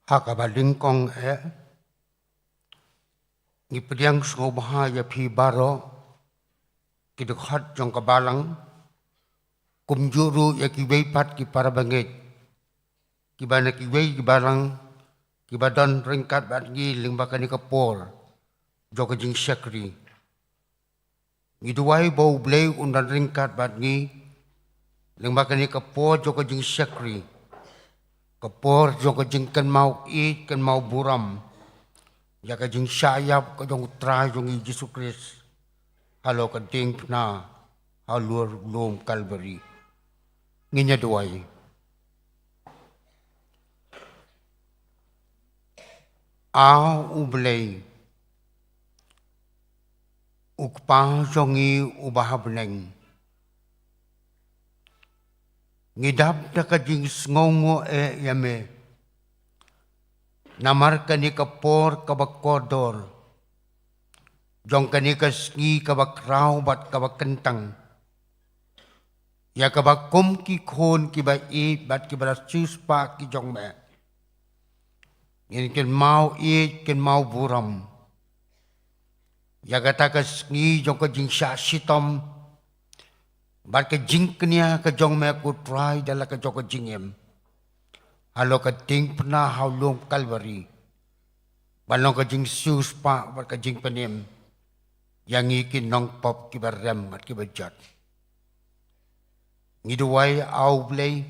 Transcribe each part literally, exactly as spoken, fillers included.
Ha kaba nyngkong eh, ngi pdiang sngewbha ïa phi baroh ki dkhot jong ka balang, kumjuh ruh ïa kiwei pat ki para bangeit kiba na kiwei ki balang kiba don ryngkat bad ngi lyngba kane ka por jong ka jingshakri. Ngi duwai ba U Blei un don ryngkat bad ngi lyngba kane ka por jong ka jingshakri, ka por jong ka jingkynmaw ïeit kynmaw burom ïa ka jingshah ïap ka jong U Trai jong ngi Jisu Khrist halor ka diengphna halor lum Kalbari. Ngin ïa duwai. A U Blei, U Kpa jong ngi uba ha bneng, ngi dap da ka jingsngewnguh eh ïa me namar kane ka por kaba kordor jong kane ka sngi kaba khraw bad kaba kyntang ïa kaba kum ki khun kiba ïeit bad kiba la siewspah ki jong me ngin kynmaw ïeit kynmaw burom ïa kata ka sngi jong ka jingshah shitom bad ka jingkñia ka jong me ko Trai da la ka jong ka jingim halor ka diengphna ha u lum Kalbari, ban long ka jingsiewspah bad ka jingpynim ïa ngi ki nongpop kiba rem bad kiba jot. Ngi duwai A U Blei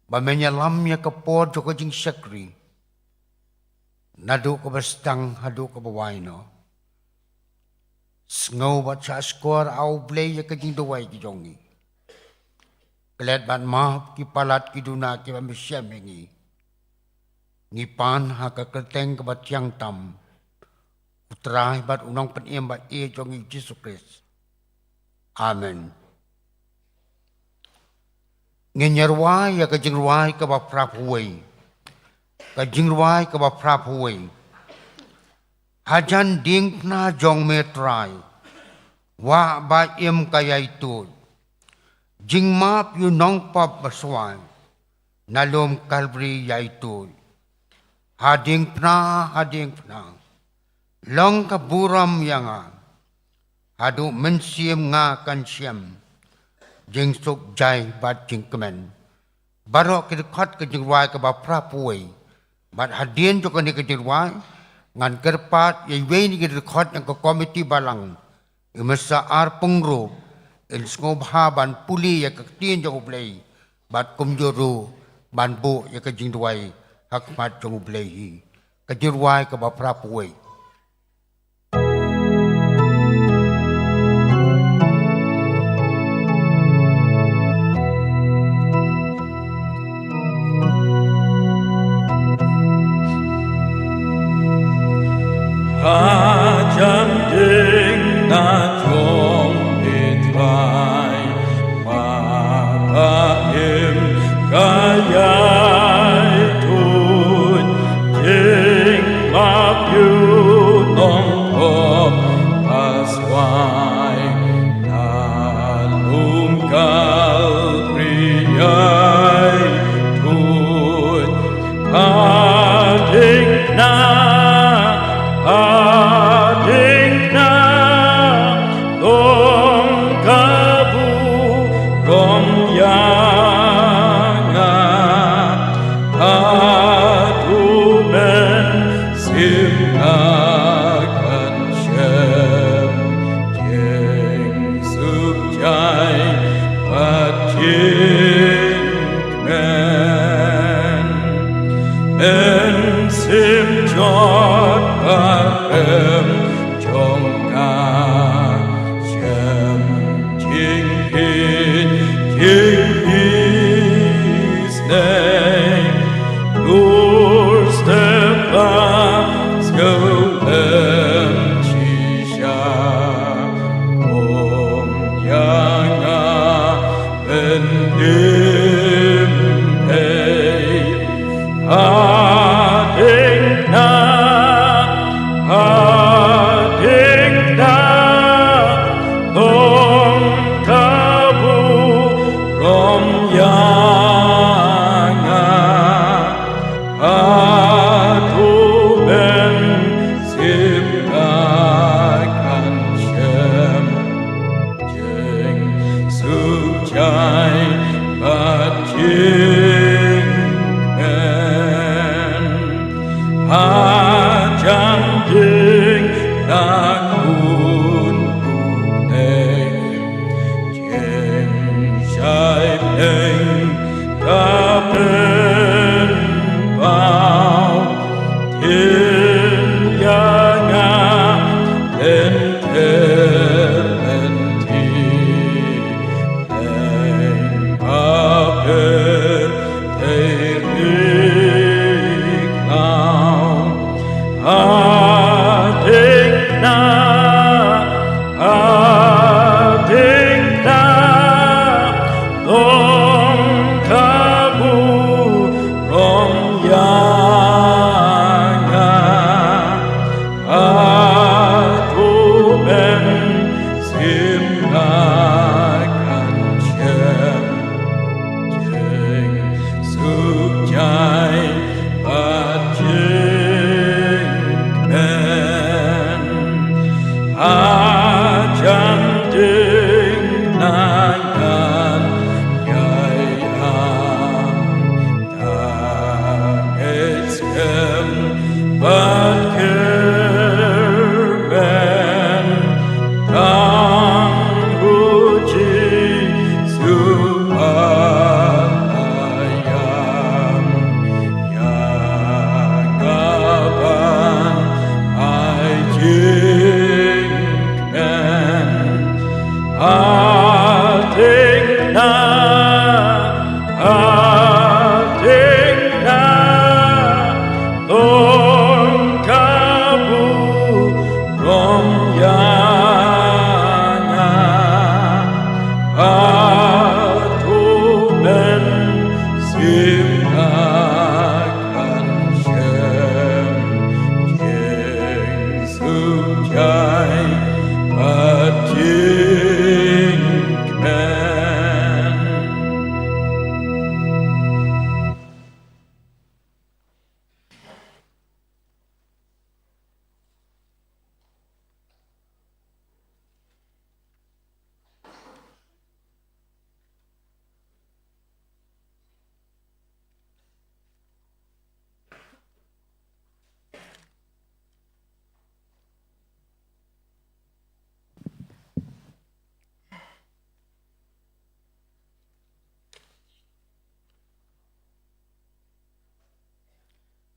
ba men ïalam ïa ka por jong ka jingshakri naduh kaba sdang haduh kaba wai noh. Sngew bad shahshkor A U Blei ïa ka jingduwai ki jong ngi. Klet bad map ki palat ki duna kiba me shem ïa ngi. Ngi pan ha ka kyrteng kaba thiang tam U Trai bad U Nongpynim ba ïeit jong ngi Jisu Khrist. Amen. Ngin ïa rwai ïa ka jingrwai kaba phra phew wei. Ka jingrwai kaba phra phew wei. Hajan diengphna jong me Trai, wah ba im ka ïaid tuid. Jingmap ïa u nongpop ba swai na lum Kalbari ïaid tuid. Ha diengphna, ha diengphna, long ka burom ïa nga. Haduh mynsiem nga kan shem jingsuk jai bad jingkmen. Baroh ki dkhot ka jingrwai kaba phra phew wei. Bad hadien jong kane ka jingrwai ngan kyrpad ïa iwei na ki dkhot jong ka komiti balang, i Mister R Pyngrope, in sngewbha ban pule ïa ka ktien jong U Blei bad kumjuh ruh ban buh ïa ka jingduwai ha khmat jong U Blei hi. Ka jingrwai kaba phra phew wei. Hajan diengphna jong me Trai, wah ba im ka ïaid tuid. Jingmap ïa u nongpop ba swai na lum Kalbari ïaid tuid. Ha diengphna, ha diengphna, long ka burom ïa nga. Haduh mynsiem nga kan shem jingsuk jai bad jingkmen. Mynsiem jot ba rem jong nga, shem jingïeit jingisynei. Dur step ba sngewlem shisha, kum ïa nga ban im ei. Ha diengphna, ha diengphna, long ka burom ïa nga. Ha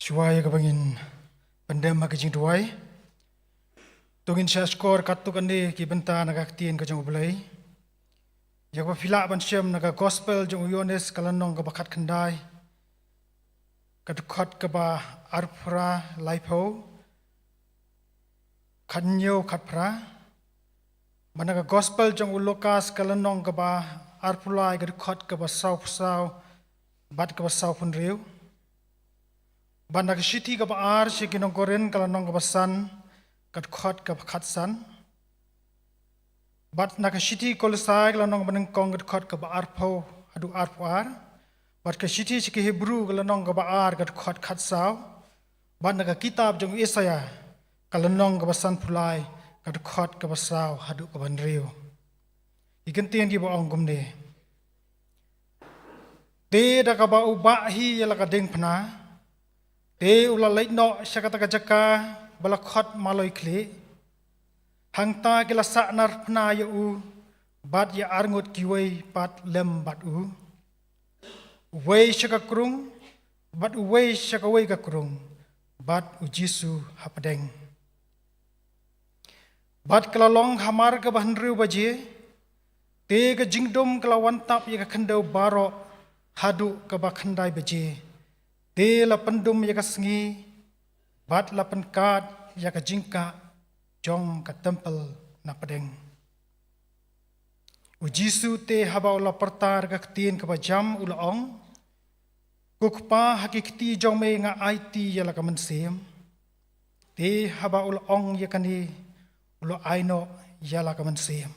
Duwai ïa kaba ngin pyndem ha ka jingduwai. To ngin shah shkor katto katne ki bynta na ka ktien ka jong U Blei. Ïa kaba phi lah ban shem na ka gospel jong u Ïoannis ka lynnong kaba khatkhyndai, ka dkhot kaba arphra laiphew, khathynñiew khatphra. Bad na ka gospel jong u Lukas ka lynnong kaba arphew lai, ka dkhot kaba sawphew saw bad kaba sawphew hynriew. Bad na ka shithi kaba ar sha ki nong Korinth ka lynnong kaba san, ka dkhot kaba khatsan. Bad na ka shithi Kolosai ka lynnong kaba nyngkong, ka dkhot kaba arphew haduh arphew ar. Bad ka shithi sha ki Hebru ka lynnong kaba ar, ka dkhot khatsaw. Bad na ka kitab jong u Isaïah ka lynnong kaba sanphew lai, ka dkhot kaba saw haduh kaba hynriew. Ki kyntien kiba ong kumne: Te da kaba u bah hi ïa la ka diengphna, te u la leit noh sha kata ka jaka ba la khot Maloi Khlieh. Hangta ki la sah narphna ïa u bad ïa arngut kiwei pat lem bad u, uwei sha ka krung bad uwei sha kawei ka krung, bad U Jisu hapdeng. Bad ka la long hamar kaba hynriew baje, te ka jingdum ka la wan tap ïa ka khyndew baroh haduh kaba khyndai baje. Te la pyndum ïa ka sngi bad la pynkad ïa ka jingkah jong ka templ napdeng. U Jisu te haba u la pyrta da ka ktien kaba jam u la ong: Ko Kpa, ha ki kti jong me nga aiti ïa la ka mynsiem. Te haba u la ong ïa kane, u la ai noh ïa la ka mynsiem.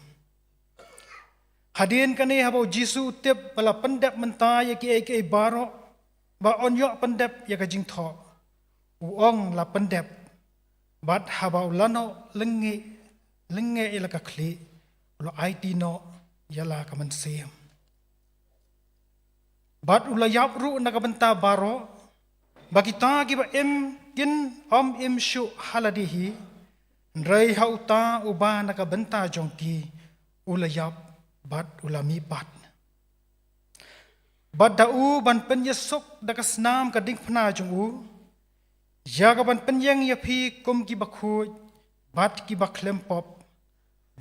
Hadien kane, haba U Jisu u tip ba la pyndep mynta ïa kiei kiei baroh, ba un ïoh pyndep ïa ka jingthoh, u ong: La pyndep. Bad haba u la noh lyngngoh lyngngoh ïa la ka khlieh, u la aiti noh ïa la ka mynsiem. Bad u la ïap ruh na ka bynta baroh, ba kita kiba im kin ym im shuh ha lade hi, hynrei ha uta uba na ka bynta jong ki u la ïap bad u la mihpat. Bad da u ban pynïasuk da ka snam ka diengphna jong u, ïa ka ban pynïeng ïa phi kum kiba khuid bad kiba khlem pop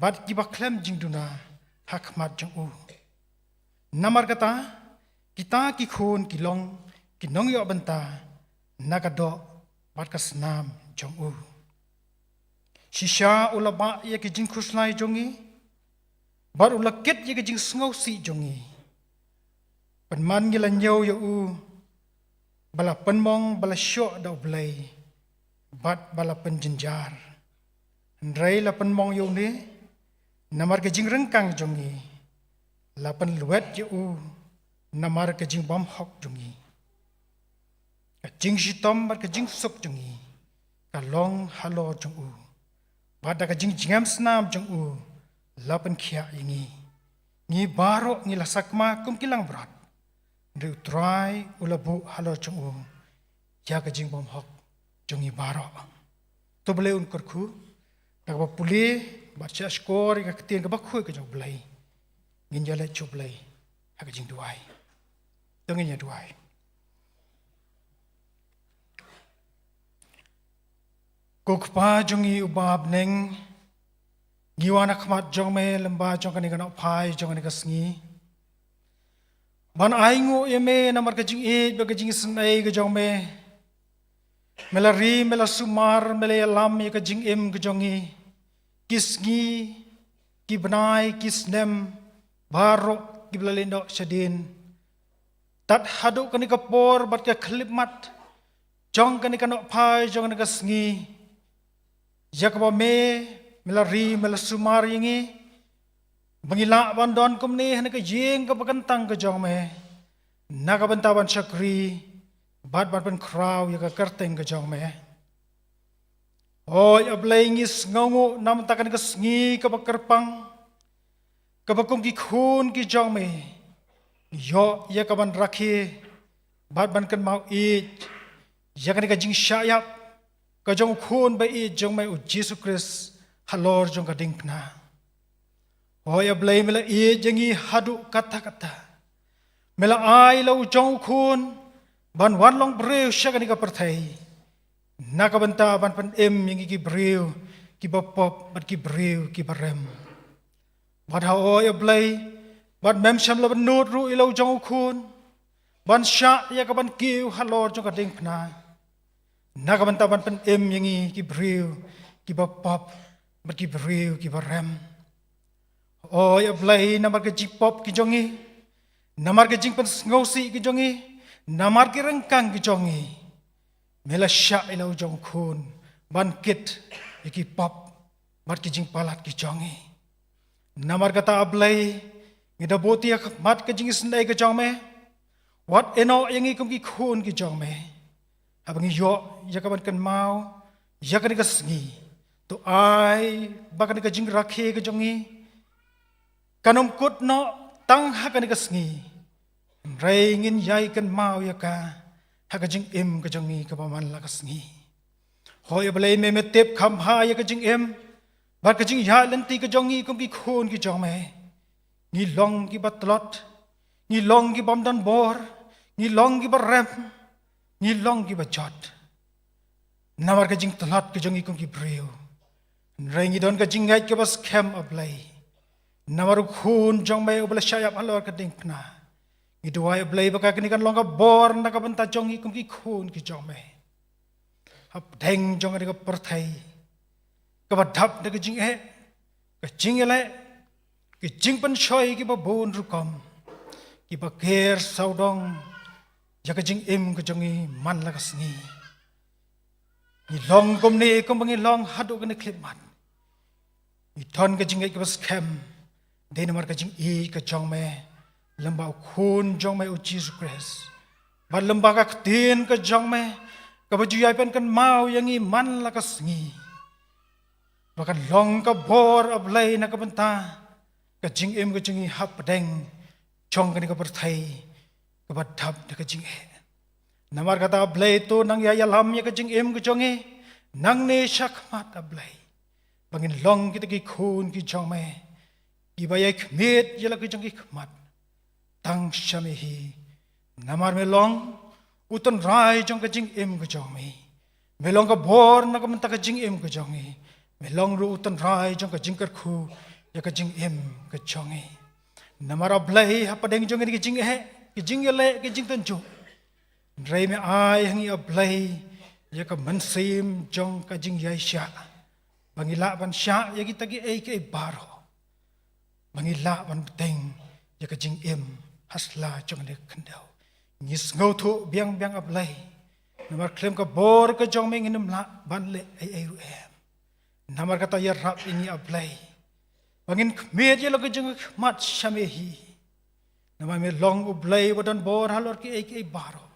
bad kiba khlem jingduna ha khmat jong u. Namar kata, kita ki khun ki long ki nongïoh bynta na ka doh bad ka snam jong u. Shisha u la bah ïa ki jingkhuslai jong ngi, bad u la kit ïa ki jingsngewsih jong ngi. Pynban ngi la ñiew ïa u ba la pynmong, ba la shoh da U Blei, bad ba la pynjynjar. Hynrei la pynmong ïa une namar ka jingryngkang jong ngi, la pynlwet ïa u namar ka jingbymhok jong ngi. Ka jingshitom bad ka jingsuk jong ngi ka long halor jong u, bad da ka jingjngem snam jong u la pynkhiah ïa ngi. Ngi baroh ngi la sakma kum ki langbrot, hynrei U Trai u la buh halor jong u ïa ka jingbymhok jong ngi baroh. To Blei un kyrkhu da kaba pule bad shah shkor ïa ka ktien kaba khuid ka jong U Blei. Ngin ïaleit sha U Blei ha ka jingduwai. To ngin ïa duwai. Ko Kpa jong ngi uba ha bneng, ngi wan ha khmat jong me lyngba jong kane ka nohphai jong kane ka sngi, ban ainguh ïa me namar ka jingïeit bad ka jingisynei ka jong me. Me la ri, me la sumar, me la ïalam ïa ka jingim ka jong ngi. Ki sngi, ki bnai, ki snem baroh kiba la leit noh shadien, tad haduh kane ka por bad ka khyllipmat jong kane ka nohphai jong kane ka sngi, ïa kaba me, me la ri, me la sumar ïa ngi ba ngi lah ban don kumne ha kane ka ïing kaba kyntang ka jong me, na ka bynta ban shakri bad ban pynkhraw ïa ka kyrteng ka jong me. Hooid A Blei, ngi sngewnguh namar kane ka sngi kaba kyrpang, kaba kum ki khun ki jong me ngi ïoh ïa ka ban rakhe bad ban kynmaw ïeit ïa kane ka jingshah ïap ka jong U Khun ba ïeit jong me U Jisu Khrist halor jong ka diengphna. Hooid A Blei, me la ïeit ïa ngi haduh katta katta. Me la ai la u jong U Khun ban wan long briew sha kane ka pyrthei. na ka bynta ban pynim ïa ngi ki briew kiba pop bad ki briew kiba rem. Bad hooid A Blei, bad mem shym la bynnud ruh ïa la u jong u khun ban shah ïa ka ban kiew halor jong ka diengphna, na ka bynta ban pynim ïa ngi ki briew kiba pop bad ki briew kiba rem. Hooid A Blei, namar ka jingpop ki jong ngi, namar ka jingpynsngewsih ki jong ngi, namar ki ryngkang ki jong ngi, me la shah ïa la u jong u khun ban kit ïa ki pop bad ki jingpalat ki jong ngi. Namar kata A Blei, ngi da buh ïa ka khmat ka jingisynei ka jong me. Wat ïehnoh ïa ngi kum ki khun ki jong me. Haba ngi ïoh ïa ka ban kynmaw ïa kane ka sngi, to ai ba kane ka jingrakhe ka jong ngi kan ym kut noh tang ha kane ka sngi, hynrei ngin ïai kynmaw ïa ka ha ka jingim ka jong ngi kaba man la ka sngi. Hooid A Blei, me me tip kham bha ïa ka jingim bad ka jingïaid lynti ka jong ngi kum ki khun ki jong me. Ngi long kiba tlot, ngi long kibym don bor, ngi long kiba rem, ngi long kiba jot. Namar ka jingtlot ka jong ngi kum ki briew, hynrei ngi don ka jingngeit kaba skhem A Blei, namar u khun jong me uba la shah ïap halor ka diengphna. Ngi duwai A Blei ba kane kan long ka bor na ka bynta jong ngi kum ki khun ki jong me. Hapdeng jong kane ka pyrthei kaba dap da ka jingeh, ka jingïaleh, ka jingpynshoi kiba bun rukom, kiba ker sawdong ïa ka jingim ka jong ngi man la ka sngi. Ngi long kumne kumba ngi long haduh kane ka khyllipmat. Ngi don ka jingngeit kaba skhem, dei namar ka jingïeit ka jong me lyngba u khun jong me u Jisu Khrist, bad lyngba ka ktien ka jong me kaba ju ïai pynkynmaw ïa ngi man la ka sngi, ba kan long ka bor A Blei na ka bynta ka jingim ka jong ngi hapdeng jong kane ka pyrthei kaba dap da ka jingeh. Namar kata A Blei, to nang ïai ïalam ïa ka jingim ka jong ngi nangne shakhmat A Blei, ba ngin long kita ki khun ki jong me, kiba ïai khmied ïa la ki jong ki khmat tang sha me hi. Namar me long u tynrai jong ka jingim ka jong me. Me long ka bor na ka bynta ka jingim ka jong ngi. Me long ruh u tynrai jong ka jingkyrkhu ïa ka jingim ka jong ngi. Namar A Blei, hapdeng jong ngi ka jingeh, ka jingïaleh, ka jingtynjuh, hynrei me ai ha ngi A Blei ïa ka mynsiem jong ka jingïaishah, ba ngi lah ban shah ïa kita kiei kiei baroh, ba ngi lah ban bteng ïa ka jingim ha sla jong kane ka khyndew. Ngi sngewthuh biang biang A Blei, namar khlem ka bor ka jong me ngin ym lah ban leh ei ei ruh em. Namar kata ïarap ïa ngi A Blei, ba ngin khmied ïa la ka jingkhmat sha me hi. Namar me long U Blei uba don bor halor kiei kiei baroh.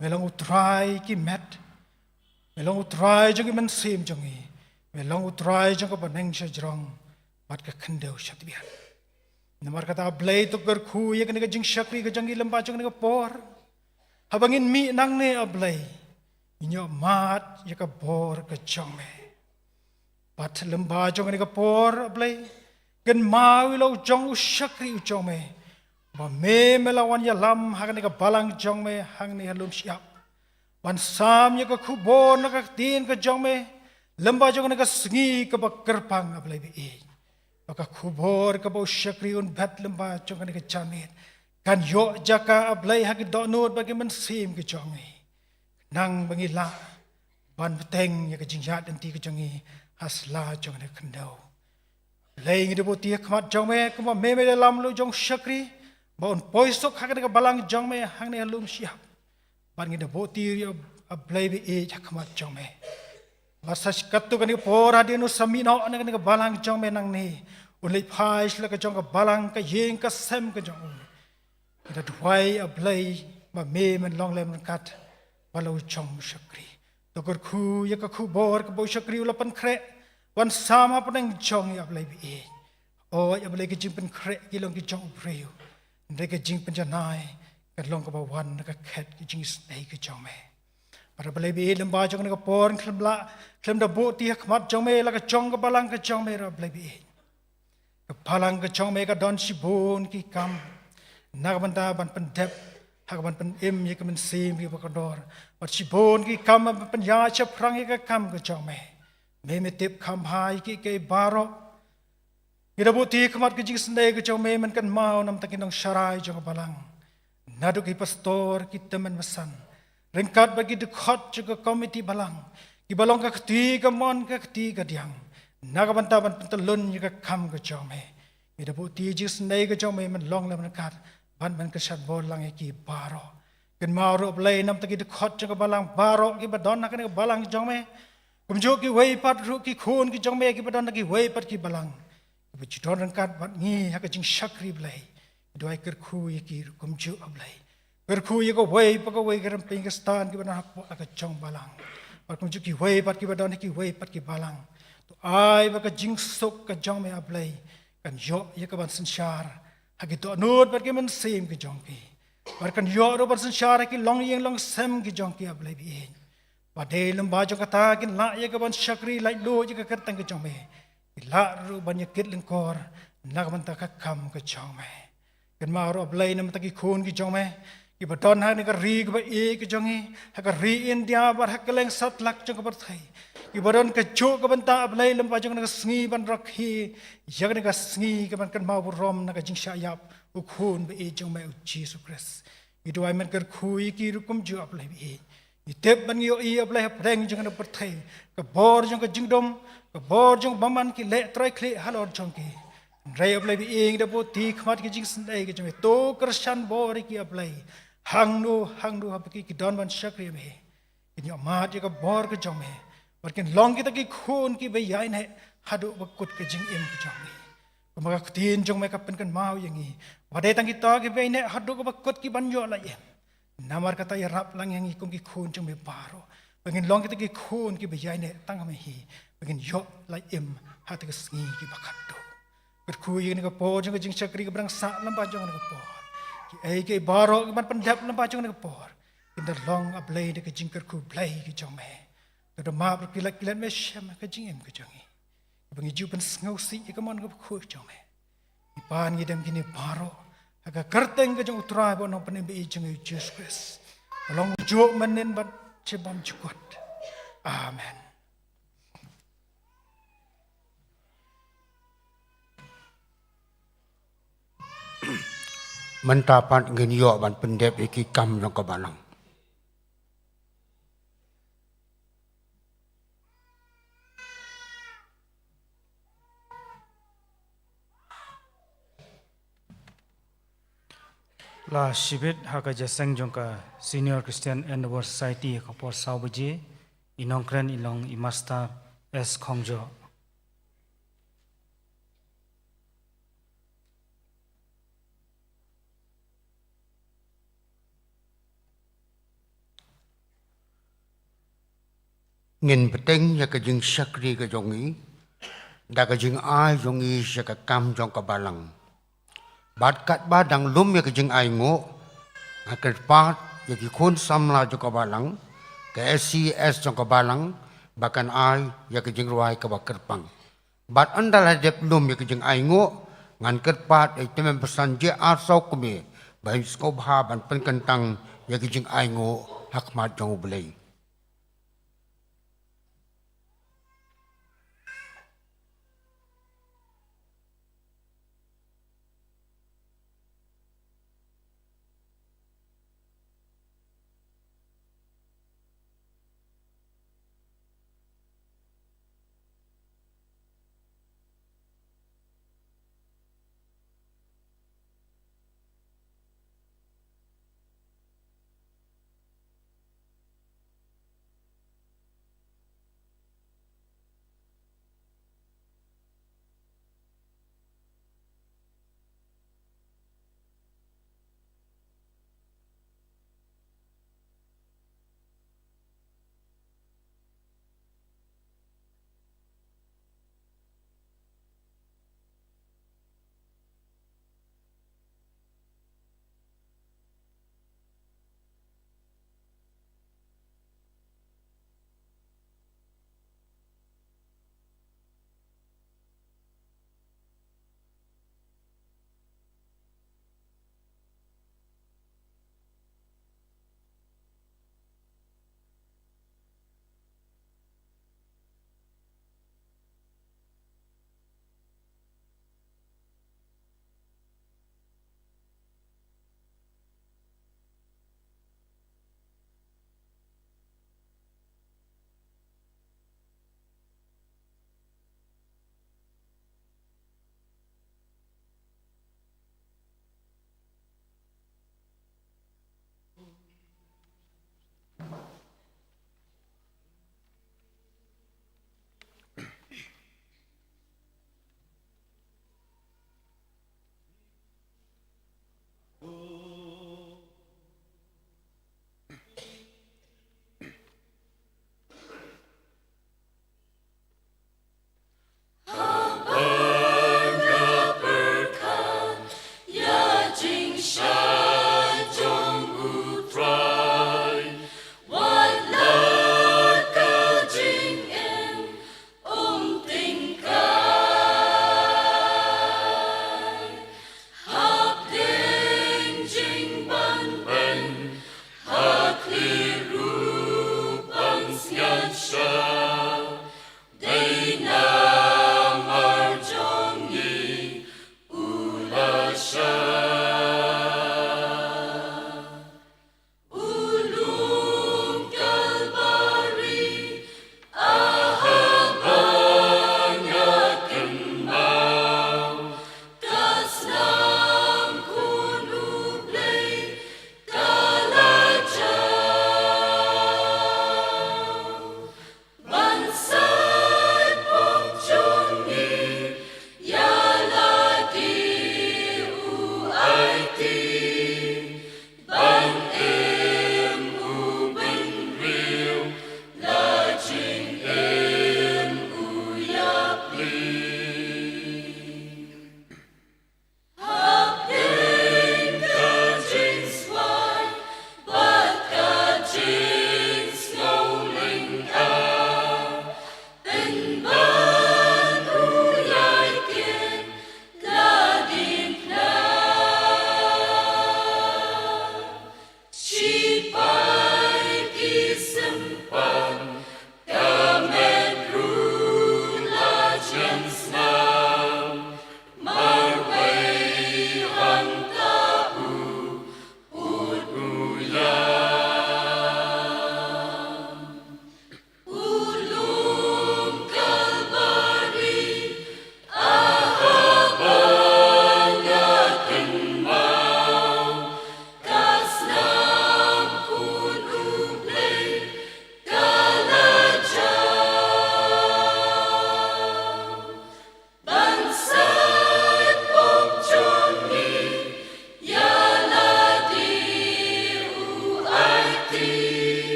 Me long U Trai ki met. Me long U Trai jong ki mynsiem jong ngi. Me long U Trai jong ka bneng shajrong bad ka khyndew shadbian. Namar kata A Blei, to kyrkhu ïa kane ka jingshakri ka jong ngi lyngba jong kane ka por. Haba ngin mih nangne A Blei, ngin ïoh mad ïa ka bor ka jong me. Bad lyngba jong kane ka por A Blei, kynmaw ïa la u jong u shakri u jong me, ba me me la wan ïalam ha kane ka balang jong me hangne ha Lum Shyiap, ban sam ïa ka khubor na ka ktien ka jong me lyngba jong kane ka sngi kaba kyrpang A Blei ba ïeit. Ba ka khubor kaba u shakri un bet lyngba jong kane ka janmiet kan ïoh jaka A Blei ha ki dohnud bad ki mynsiem ki jong ngi, nang ba ngi lah ban bteng ïa ka jingïaid lynti ka jong ngi ha sla jong kane ka khyndew. Blei, ngi da buh ïa ka khmat jong me, kumba me me la ïalam la u jong u shakri ba un poi suk ha kane ka balang jong me hangne ha Lum Shyiap. Bad ngi da buh ïa A Blei ba ïeit ha khmat jong me, ba sa katto katne ka por hadien u sa mih noh na kane ka balang jong me nangne, un leit phai sha la ka jong ka balang, ka ïing ka sem ka jong u. Ngi da duwai A Blei ba me men long lem ryngkat bad la u jong u shakri. To kyrkhu ïa ka khubor kaba u shakri u la pynkhreh wan sam hapdeng jong ngi A Blei ba ïeit. Hooid A Blei, ka jingpynkhreh ki long ki jong u briew, hynrei ka jingpynjanai ka long kaba wan na ka khet ka jingisynei ka jong me. Bad A Blei ba ïeit, lyngba jong kane ka por khlem lah, khlem da buh ïa ka khmat jong me la ka jong ka balang ka jong me ruh A Blei ba ïeit. Ka balang ka jong me ka don shibun ki kam na ka bynta ban pyndep ha kaban pynim ïa ka mynsiem kiba kordor. Bad shibun ki kam ban pynïaid shaphrang ïa ka kam ka jong me. Me me tip kham bha ïa kiei kiei baroh. Ngi da buh ti ha khmat ka jingsnei ka jong me, men kynmaw namar ki nongsharai jong ka balang. Naduh ki pastor, ki tymmen basan, ryngkat bad ki dkhot jong ka komiti balang, kiba long ka kti kamon ka kti kadiang, na ka bynta ban pyntylun ïa ka kam ka jong me. Ngi da buh ti ha ka jingsnei ka jong me, men long lem ryngkat bad men kyrshan bor lang ïa ki baroh. Kynmaw ruh Blei namar ki dkhot jong ka balang baroh kiba don ha kane ka balang jong me. Kumjuh kiwei pat ruh ki khun ki jong me kiba don ha kiwei pat ki balang, kiba ju don ryngkat bad ngi ha ka jingshakri Blei. Duwai kyrkhu ïa ki ruh kumjuh, A Blei. Kyrkhu ïa kawei pa kawei ka rympei ka stad kiba don hapoh la ka jong balang. Bad kumjuh kiwei pat kiba don ha kiwei pat ki balang. To ai ba ka jingsuk ka jong me, A Blei, kan ïoh ïa kaban synshar ha ki dohnud bad ki mynsiem ki jong ki. Bad kan ïoh ruh ban synshar ha ki longïing longsem ki jong ki, A Blei baieit. Ba dei lyngba jong kata kin lah ïa kaban shakri laitluid ïa ka kyrteng ka jong me. Ki lah ruh ban ïa kit lyngkor na ka bynta ka kam ka jong me. Kynmaw ruh Blei namar ki khun ki jong me, kiba don ha kane ka ri kaba ïeit ka jong ngi, ha ka ri India bad ha kylleng satlak jong ka pyrthei, kiba don kajuh ka bynta, A Blei, lyngba jong kane ka sngi ban rakhe ïa kane ka sngi kaban kynmaw burom na ka jingshah ïap u Khun baieit jong me, U Jisu Khrist. Ngi duwai men kyrkhu ïa ki ruh kumjuh, A Blei baieit. Ngi tip bad ngi ïohi, A Blei, hapdeng jong kane ka pyrthei, ka bor jong ka jingdum, ka bor jong ka bymman ki leh trai khlieh halor jong ki. Hynrei, A Blei baieit, ngi da buh ti ha khmat ka jingsnei ka jong me, to kyrshan bor ïa ki, A Blei. Hangno hangno haba ki, ki don ban shakri ïa me, kin ïoh mad ïa ka bor ka jong me. Bad kin long kita ki khun kiba ïaineh haduh ba kut ka jingim ka jong me. Kumba ka ktien jong me ka pynkynmaw ïa ngi, ba dei tang kita kiba ïaineh haduh kaba kut ki ban ïoh la im. Namar kata ïarap lang ïa ngi kum ki khun jong me baroh, ba ngin long kita ki khun kiba ïaineh tang ha me hi, ba ngin ïoh la im ha kata ka sngi kaba khatduh. Kyrkhu ïa kane ka por jong ka jingshakri kaba dang sah lyngba jong kane ka por. Kiei kiei baroh kiban pyndep lyngba jong kane ka por, kin da long, A Blei, da ka jingkyrkhu Blei ka jong me. To da map ruh ki lait ki lait me shem ha ka jingim ka jong ngi, ba ngi ju pynsngewsih ïa ka mon kaba khuid jong me. Ngi pan ngi dem kine baroh ha ka kyrteng ka jong U Trai bad U Nongpynim baieit jong ngi, U Jisu Khrist, ba long juh mynnin bad shibymjukut. Amen. Mynta pat ngin ïoh ban pyndep ïa ki kam jong ka balang. La shibit ha ka jingïaseng jong ka Senior Christian Endeavour Society ha ka por saw baje. I nongkren i long i Master S Khongjo. Ngin bteng ïa ka jingshakri ka jong ngi da ka jingai jong ngi sha ka kam jong ka balang. Bad katba dang lum ïa ka jingainguh, ngan kyrpad ïa ki khun samla jong ka balang, ka S C S jong ka balang, ba kan ai ïa ka jingrwai kaba kyrpang. Bad ynda la dep lum ïa ka jingainguh, ngan kyrpad ïa i tymmen basan J R Sawkmie ba in sngewbha ban pynkyntang ïa ka jingainguh ha khmat jong U Blei.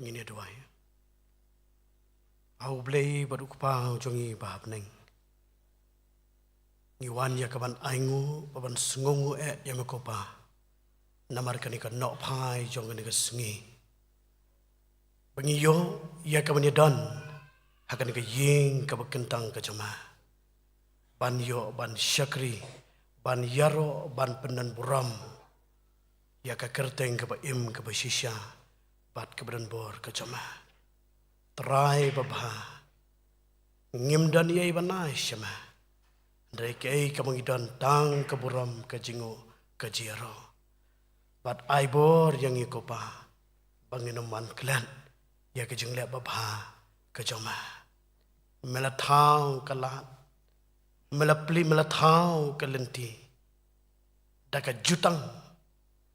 Ngin ïa duwai. A U Blei bad U Kpa jong ngi ba ha bneng, ngi wan ïa ka ban ainguh, ba ban sngewnguh eh ïa me ko Pa. Namar kane ka nohphai jong kane ka sngi, ba ngi ïoh ïa ka ban ïadon ha kane ka ïing kaba kyntang ka jong Me, ban ïoh ban shakri, ban ïaroh, ban pyndonburom ïa ka kyrteng kaba im, kaba shisha bad kaba donbor ka jong Me. Trai babha, ngim don ei ei ban ai sha Me, hynrei kaei kaba ngi don tang ka burom, ka jingnguh, ka jingïaroh. Bad ai bor ïa ngi ko Pa, ba ngin ym wan klet ïa ka jingleh babha ka jong Me. Me la thaw ka lad, Me la plie, Me la thaw ka lynti da ka jutang,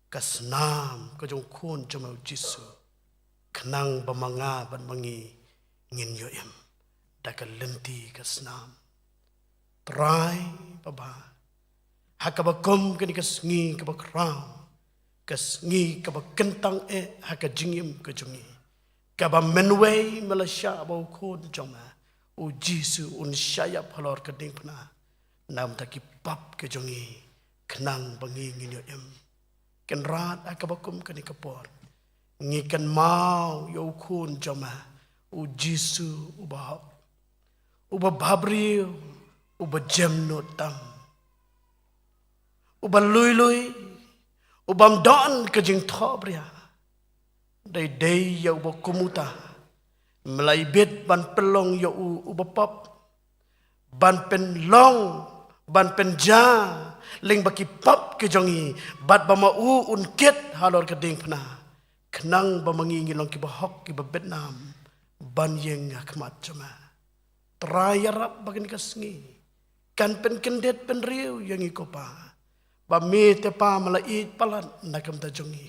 ka snam ka jong U Khun jong Me U Jisu, khnang ba ma nga bad ma ngi ngin ïoh im da ka lynti ka snam. Trai babha, ha kaba kum kane ka sngi kaba khraw, ka sngi kaba kyntang eh ha ka jingim ka jong ngi, kaba mynwei Me la shah ba U Khun jong Me U Jisu un shah ïap halor ka diengphna na ka bynta ki pap ka jong ngi, khnang ba ngi ngin ïoh im. Kynrad, ha kaba kum kane ka por, ngi kynmaw ïa U Khun jong Me U Jisu, uba hok, uba bhabriew, uba jemnud tam, uba lui lui, ubym don ka jingthohbria. Dei dei ïa uba kum uta Me la ibit ban pynlong ïa u uba pop, ban pynlong, ban pynjah lyngba ki pap ki jong ngi, bad ba ma u un kit halor ka diengphna, khnang ba ma ngi ngin long kiba hok, kiba bit nam ban ïeng ha khmat jong Me. Trai, ïarap ba kane ka sngi kan pynkyndit pynriew ïa ngi ko Pa, ba Me te Pa Me la ïeit palat na ka bynta jong ngi.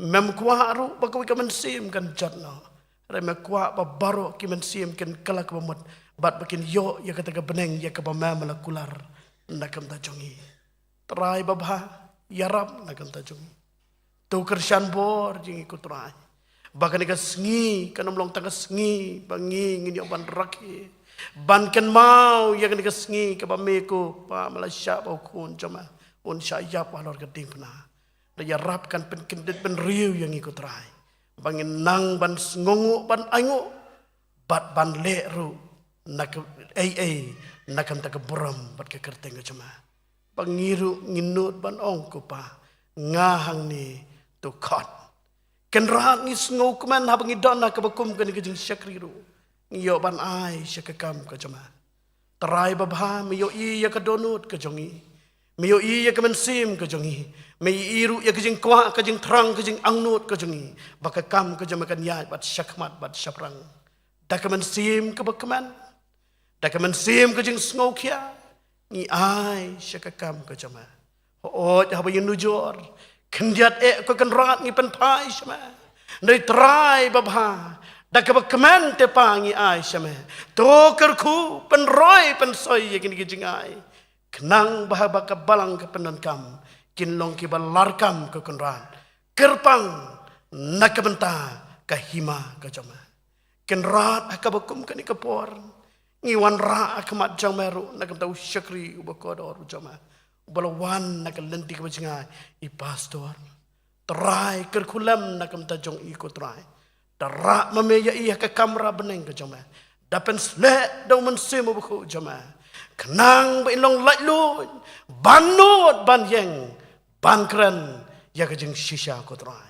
Mem kwah ruh ba kawei ka mynsiem kan jot noh, hynrei Me kwah ba baroh ki mynsiem kin kylla kaba mut, bad ba kin ïoh ïa kata ka bneng ïa kaba Me Me la kular na ka bynta jong ngi. Trai babha, ïarap na ka bynta jong ngi. To kyrshan bor ïa ngi ko Trai, ba kane ka sngi kan ym long tang ka sngi ba ngi ngin ïoh ban rakhe, ban kynmaw ïa kane ka sngi kaba Me ko Pa Me la shah ba U Khun jong Me un shah ïap halor ka diengphna. Hynrei ïarap kan pynkyndit pynriew ïa ngi ko Trai, ba ngin nang ban sngewnguh, ban ainguh, bad ban leh ruh na ka, ei ei, na ka bynta ka burom bad ka kyrteng ka jong Me. Ba ngi ruh ngin nud ban ong ko Pa, nga hangne, to khot. Kynrad, ngi sngewkmen haba ngi don ha kaba kum kane ka jingshakri ruh, ngi ïoh ban ai sha ka kam ka jong Me. Trai babha, Me ïohi ïa ka dohnud ka jong ngi, Me ïohi ïa ka mynsiem ka jong ngi, Me ïohi ruh ïa ka jingkwah, ka jingthrang, ka jingangnud ka jong ngi, ba ka kam ka jong Me kan ïaid bad shakhmat bad shaphrang. Da ka mynsiem kaba kmen, da ka mynsiem ka jingsngewkhia, ngi ai sha ka kam ka jong Me. Hooid, haba ïanujor khyndiat eh ko Kynrad, ngi pynphai sha Me. Hynrei Trai babha, da kaba kmen te Pa ngi ai sha Me. To kyrkhu, pynroi pynsoi ïa kine ki jingai, khnang ba haba ka Balang ka pyndonkam, kin long kiba larkam ko Kynrad, kyrpang na ka bynta ka hima ka jong Me. Kynrad, ha kaba kum kane ka por, ngi wanrah ha khmat jong Me ruh na ka bynta u shakri uba kordor u jong Me, uba la wan na ka lynti kaba jngai, i Pastor. Trai, kyrkhu lem na ka bynta jong i ko Trai. Da rah ma Me ïa i ha ka kamra bneng ka jong Me, da pynsleh da u Mynsiem Bakhuid jong Me, khnang ba in long laitluid ban nud, ban ïeng, ban kren ïa ka jingshisha ko Trai.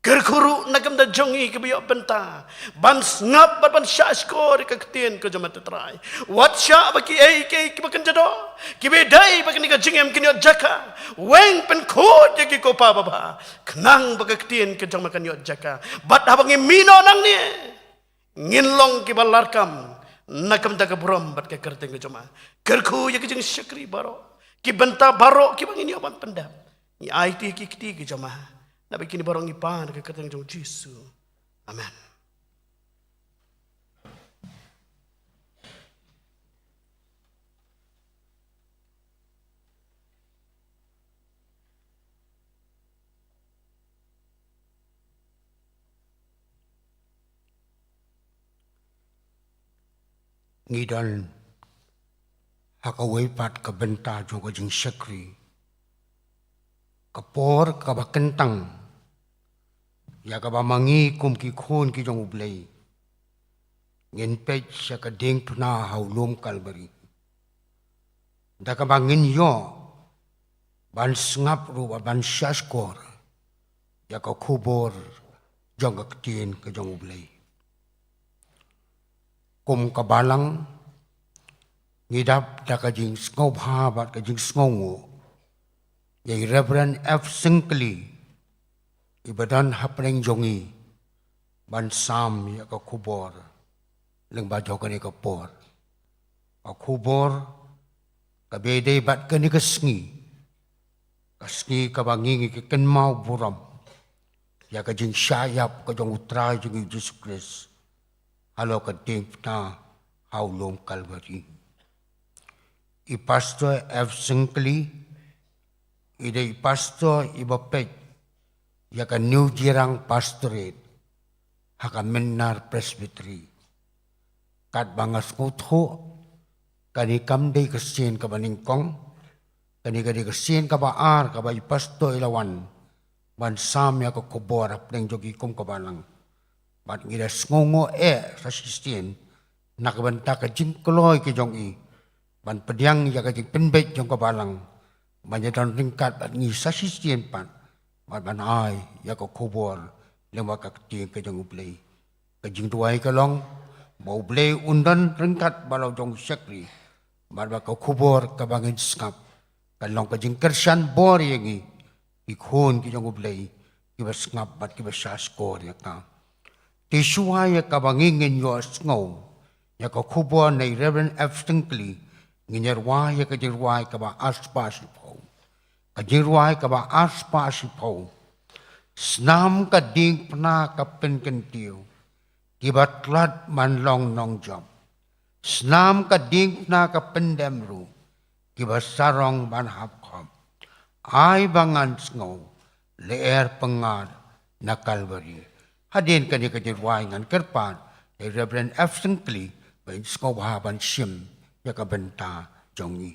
Kyrkhu ruh na ka bynta jong ngi kiba ïoh bynta ban sngap bad ban shahshkor ïa ka ktien ka jong Me, te Trai. Wat shah ba kiei kiei kiba kynja doh, kiba dei ba kane ka jingim kin ïoh jaka, weng pynkhuid ïa ki ko Pa babha, khnang ba ka ktien ka jong Me kan ïoh jaka. Bad haba ngi mih noh nangne, ngin long kiba larkam na ka bynta ka burom bad ka kyrteng ka jong Me. Kyrkhu ïa ki jingshakri baroh, ki bynta baroh kiba ngin ïoh ban pyndep, ngi aiti ha ki kti ki jong Me. Naba kine baroh ngi pan ha ka kyrteng jong U Jisu. Amen. Ngi don ha kawei pat ka bynta jong ka jingshakri, ka por kaba kyntang ïa kaba ma ngi kum ki khun ki jong U Blei ngin peit sha ka diengphna ha u lum Kalbari, da kaba ngin ïoh ban sngap ruh bad ban shahshkor ïa ka khubor jong ka ktien ka jong U Blei. Kum ka balang, ngi dap da ka jingsngewbha bad ka jingsngewnguh ïa i Reverend F Syngkli, iba don hapdeng jong ngi, ban sam ïa ka khubor lyngba jong kane ka por. Ka khubor kaba ïadei bad kane ka sngi, ka sngi kaba ngi, ngi kynmaw burom ïa ka jingshah ïap ka jong U Trai jong ngi Jisu Khrist halor ka diengphna ha u lum Kalbari. I Pastor F Syngkli i dei i pastor iba peit ïa ka New Jirang Pastorate ha ka Mynnar Presbytery. Katba nga sngewthuh, kane kam dei ka sien kaba nyngkong, kane ka dei ka sien kaba ar kaba i pastor i la wan ban sam ïa ka khubor hapdeng jong ngi kum ka balang. Bad ngi da sngewnguh eh sa shisien na ka bynta ka jingkloi ka jong i ban pdiang ïa ka jingpynbeit jong ka balang ban ïadon ryngkat bad ngi sa shisien pat, bad ban ai ïa ka khubor lyngba ka ktien ka jong U Blei. Ka jingduwai ka long ba U Blei un don ryngkat bad la u jong u shakri, bad ba ka khubor kaba ngin sngap kan long ka jingkyrshan bor ïa ngi, ki khun ki jong U Blei, kiba sngap bad kiba shahshkor ïa ka. Te shuwa ïa kaba ngi ngin ïohsngew ïa ka khubor na i Reverend F Syngkli, ngin ïa rwai ïa ka jingrwai kaba arspah shiphew. Ka jingrwai kaba arspah shiphew. Snam ka diengphna ka pynkyntiew, kiba tlot ban long nongjop. Snam ka diengphna ka pyndem ruh, kiba sarong ban hap khop. Ai ba ngan sngew lyer pyngngad na Kalbari. Hadien kane ka jingrwai ngan kyrpad ïa i Reverend F Syngkli ban sngewbha ban shim ïa ka bynta jong ngi.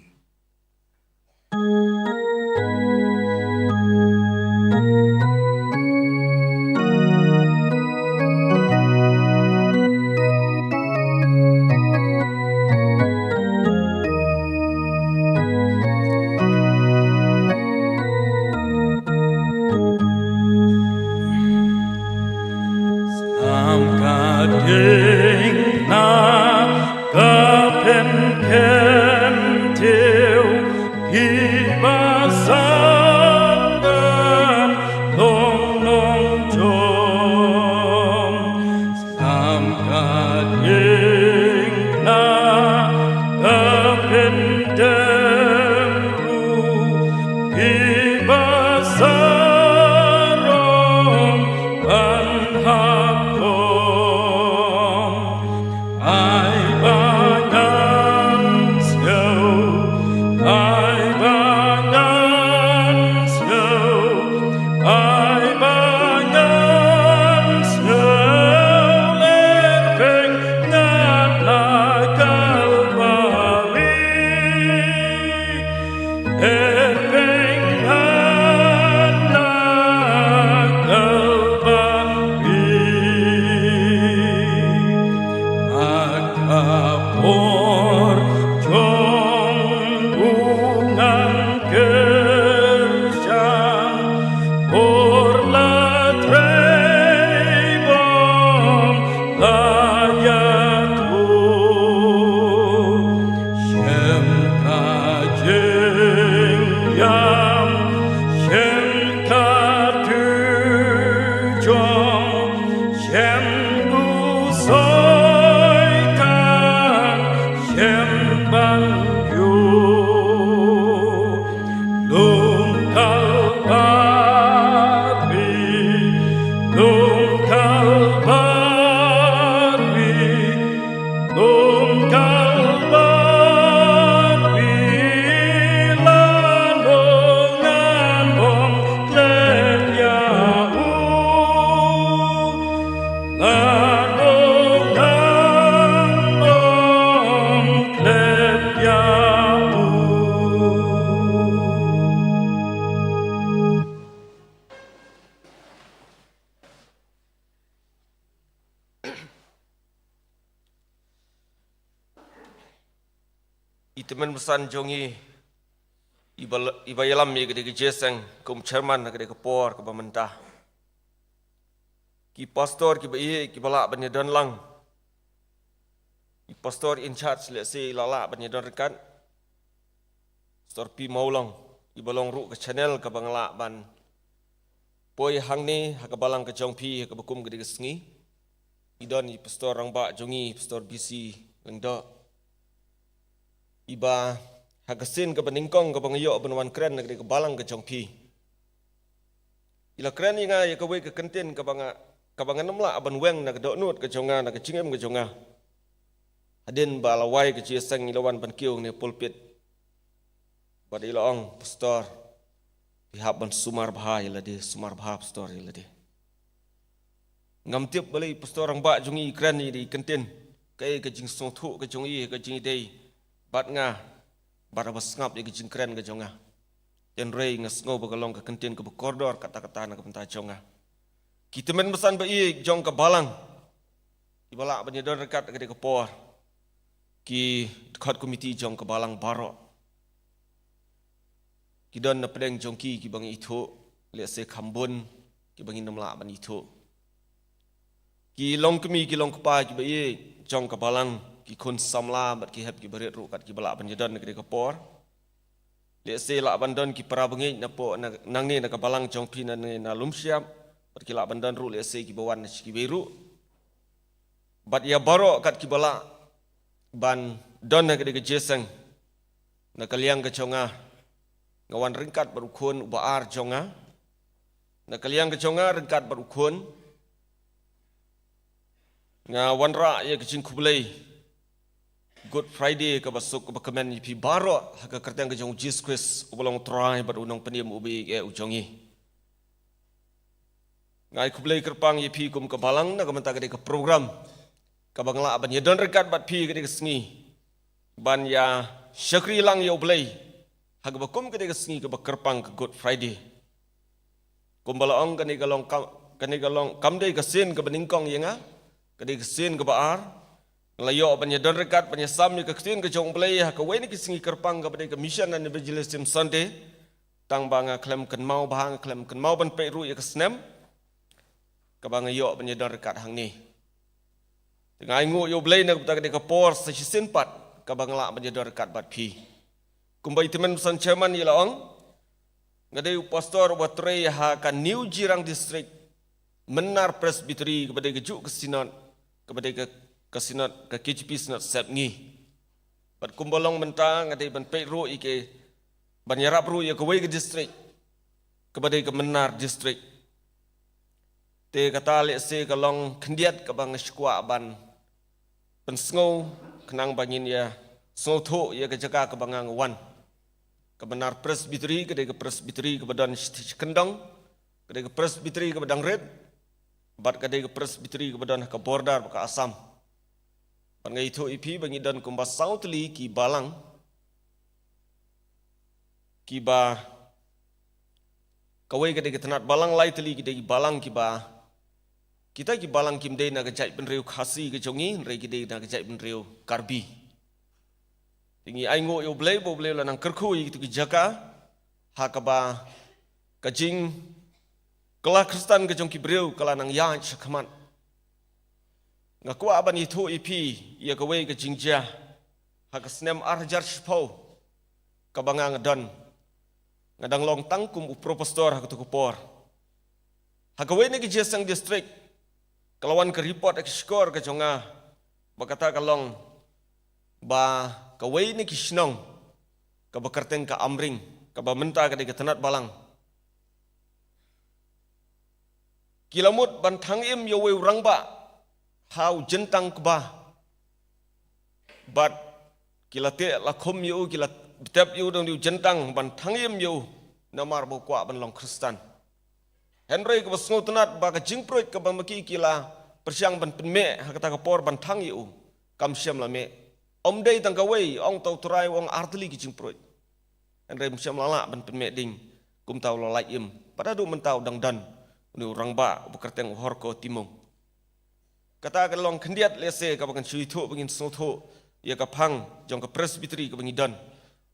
Am ka ding na ka pynkyntiew, kiba sangeh long nongjop. Am ka ding na ka pynkyntiew, kiba sarong ban hap khop. Ai ba ngan sngew, ai ba ngan sngew, ai ba ngan sngew lyer pyngngad na Kalbari. I tymmen basan jong i, i ba, i ba ïalam ïa ka dei ka jeseng kum chairman ha ka dei ka por kaba mynta. Ki pastor kiba ïeit kiba lah ban ïadon lang. I pastor in charge lehse i la lah ban ïadon ryngkat. Pastor P Mawlong, i ba long ruh ka channel kaba nga lah ban poi hangne ha ka balang ka jong phi ha kaba kum ka dei ka sngi. I don i pastor rangbah jong i, Pastor B C Lyngdoh, i ba ha ka sien kaba nyngkong kaba nga ïoh ban wan kren na ka dei ka balang ka jong phi, i la kren ïa nga ïa kawei ka kyntien kaba nga, kaba ngan ym lah ban weng na ka dohnud ka jong nga, na ka jingim ka jong nga. Hadien ba la wai ka jeseng i la wan ban kiew ne pulpit. Bad i la ong, "Pastor, phi hap ban sumar bha ïa lade, sumar bha pastor ïa lade." Ngam tip balei pastor rangbah jong i i kren ïa i kyntien, kaei ka jingsngewthuh ka jong i, ka jingïadei bad nga, bad ba sngap ïa ka jingkren ka jong nga. Hynrei nga sngew ba ka long ka kyntien kaba kordor katta katta na ka bynta jong nga. Ki tymmen basan ba ïeit jong ka balang, i ba lah ban ïadon ryngkat ha ka dei ka por, ki dkhot komiti jong ka balang baroh. Ki don na pdeng jong ki kiba ngi ithuh, lehse kham bun kiba ngin ym lah ban ithuh. Ki long kmie ki long kpa kiba ïeit jong ka balang, ki khun samla bad ki hep kiba rit ruh kat kiba lah ban ïadon ha ka dei ka por. Lehse lah ban don ki para bangeit na po, na, nangne na ka balang jong phi nangne na Lumshyiap, bad ki lah ban don ruh lehse kiba wan na shi kiwei ruh. Bad ïa baroh kat kiba lah ban don ha ka dei ka jeseng, na ka liang ka jong nga, nga wan ryngkat bad u khun uba ar jong nga. Na ka liang ka jong nga ryngkat bad u khun, nga wanrah ïa ka jingkhublei Good Friday kaba suk kaba kmen ïa phi baroh ha ka kyrteng ka jong u Jisu Khrist uba long u Trai bad u Nongpynim uba ïeit eh u jong ngi. Nga ai khublei kyrpang ïa phi kum ka balang na ka bynta ka dei ka program kaba nga lah ban ïadon ryngkat bad phi ka dei ka sngi, ban ïa shakri lang ïa U Blei ha kaba kum ka dei ka sngi kaba kyrpang ka Good Friday. Kumba la ong, kane ka long kam, kane ka long kam dei ka sien kaba nyngkong ïa nga, ka dei ka sien kaba ar. Nga la ïoh ban ïadon ryngkat ban ïasam ïa ka ktien ka jong U Blei ha kawei na ki sngi kyrpang kaba dei ka Mission and Evangelism Sunday. Tang ba nga khlem kynmaw bha, nga khlem kynmaw ban peit ruh ïa ka snem kaba nga ïoh ban ïadon ryngkat hangne. Te nga ainguh ïa U Blei na ka bynta ka dei ka por sa shisien pat kaba nga lah ban ïadon ryngkat bad phi. Kumba i tymmen basan chairman i la ong, nga dei u pastor uba trei ha ka New Jirang District, Mynnar Presbytery, kaba dei kajuh ka synod, kaba dei ka, ka synod, ka K J P Synod Sepngi. Bad kumba long mynta nga dei ban peit ruh ïa ka, ban ïarap ruh ïa kawei ka district, kaba dei ka Mynnar District. Te kata lehse ka long khyndiat kaba nga sngewkwah ban pynsngew, khnang ba ngin ïa sngewthuh ïa ka jaka kaba nga nga wan. Ka Mynnar Presbytery ka dei ka Presbytery kaba don shi, shi kyndong, ka dei ka Presbytery kaba dang rit, bad ka dei ka Presbytery kaba don ha ka border bad ka Assam. Bad nga ithuh ïa phi ba ngi don kumba saw tylli ki balang, kiba kawei ka dei ka tnat balang, lai tylli ki dei ki balang kiba, kita ki balang kim dei na ka jaitbynriew Khasi ka jong ngi, hynrei ki dei na ka jaitbynriew Karbi. Te ngi ainguh ïa U Blei ba U Blei u la nang kyrkhu ïa kitu ki jaka ha kaba ka jingkylla Khristan ka jong ki briew ka la nang ïaid shakhmat. Nga kwah ban ithuh ïa phi ïa kawei ka jingjia ha ka snem ar hajar shiphew, kaba nga nga don, nga dang long tang kum u pro pastor ha katu ka por. Ha kawei na ki Jingïaseng District ka la wan ka report ha ka shkor ka jong nga, ba kata ka long ba kawei na ki shnong kaba kyrteng ka Amring, kaba mynta ka dei ka tnat balang, ki la mut ban thang im ïa uwei u rangbah ha u jyntang kba. Bad ki la teh la khum ïa u, ki la btep ïa u da une u jyntang ban thang im ïa u, namar ba u kwah ban long Khristan. Hynrei kaba sngewtynnat ba ka jingpruid kaba ma ki ki la pyrshang ban pynmih ha kata ka por ban thang ïa u, kam shym la mih. Ym dei tang kawei, ong, uta u trai u ong ar tylli ki jingpruid. Hynrei ym shym la lah ban pynmih ding, kumta u la lait im. Bad haduh mynta u dang don une u rangbah uba kyrteng u Horko Timung. Kata ka long khyndiat lehse kaba ngan shu ithuh ba ngin sngewthuh ïa ka phang jong ka Presbytery kaba ngi don.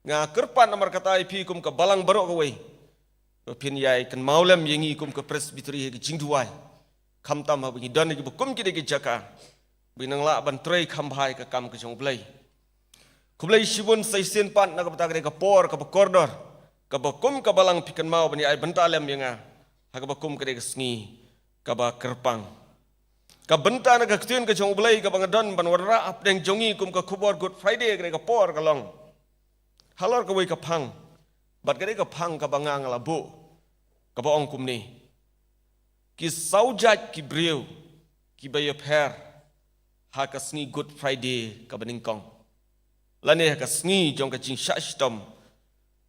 Nga kyrpad namar kata ïa phi kum ka balang baroh kawei, ba phin ïai kynmaw lem ïa ngi kum ka Presbytery ha ka jingduwai, khamtam haba ngi don ha kiba kum ki dei ki jaka, ba ngin nang lah ban trei kham bha ïa ka kam ka jong U Blei. Khublei shibun sa shisien pat na ka bynta ka dei ka por kaba kordor, kaba kum ka balang phi kynmaw ban ïai bynta lem ïa nga ha kaba kum ka dei ka sngi kaba kyrpang. Ka bynta na ka ktien ka jong U Blei kaba nga don ban wanrah hapdeng jong ngi kum ka khubor Good Friday ka dei ka por ka long halor kawei ka phang, bad ka dei ka phang kaba nga nga la buh, kaba ong kumne: Ki saw jait ki briew kiba ïapher ha ka sngi Good Friday kaba nyngkong, lane ha ka sngi jong ka jingshah shitom,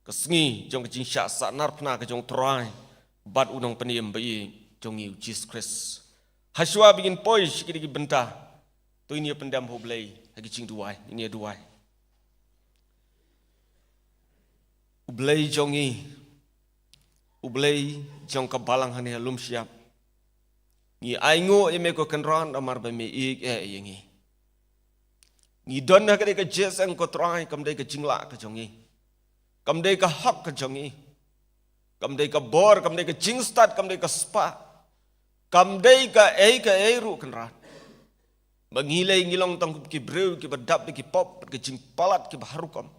ka sngi jong ka jingshah sahnarphna ka jong U Trai bad U Nongpynim ba ïeit jong ngi U Jisu Khrist. Hashwa ba ngin poi sha kine ki bynta, to ngin ïa pyndem ha U Blei ha ka jingduwai. Ngin ïa duwai. U Blei jong ngi, U Blei jong ka balang hangne ha lum shyiap, ngi ainguh ïa me ko Kynrad namar ba me ïeit eh ïa ngi. Ngi don ha ka dei ka jingïaseng ko Trai, kam dei ka jinglah ka jong ngi, kam dei ka hok ka jong ngi, kam dei ka bor, kam dei ka jingstad, kam dei ka spah, kam dei kaei kaei ruh Kynrad. Ba ngi lei ngi long tang kum ki briew kiba dap da ki pop bad ka jingpalat kiba har rukom.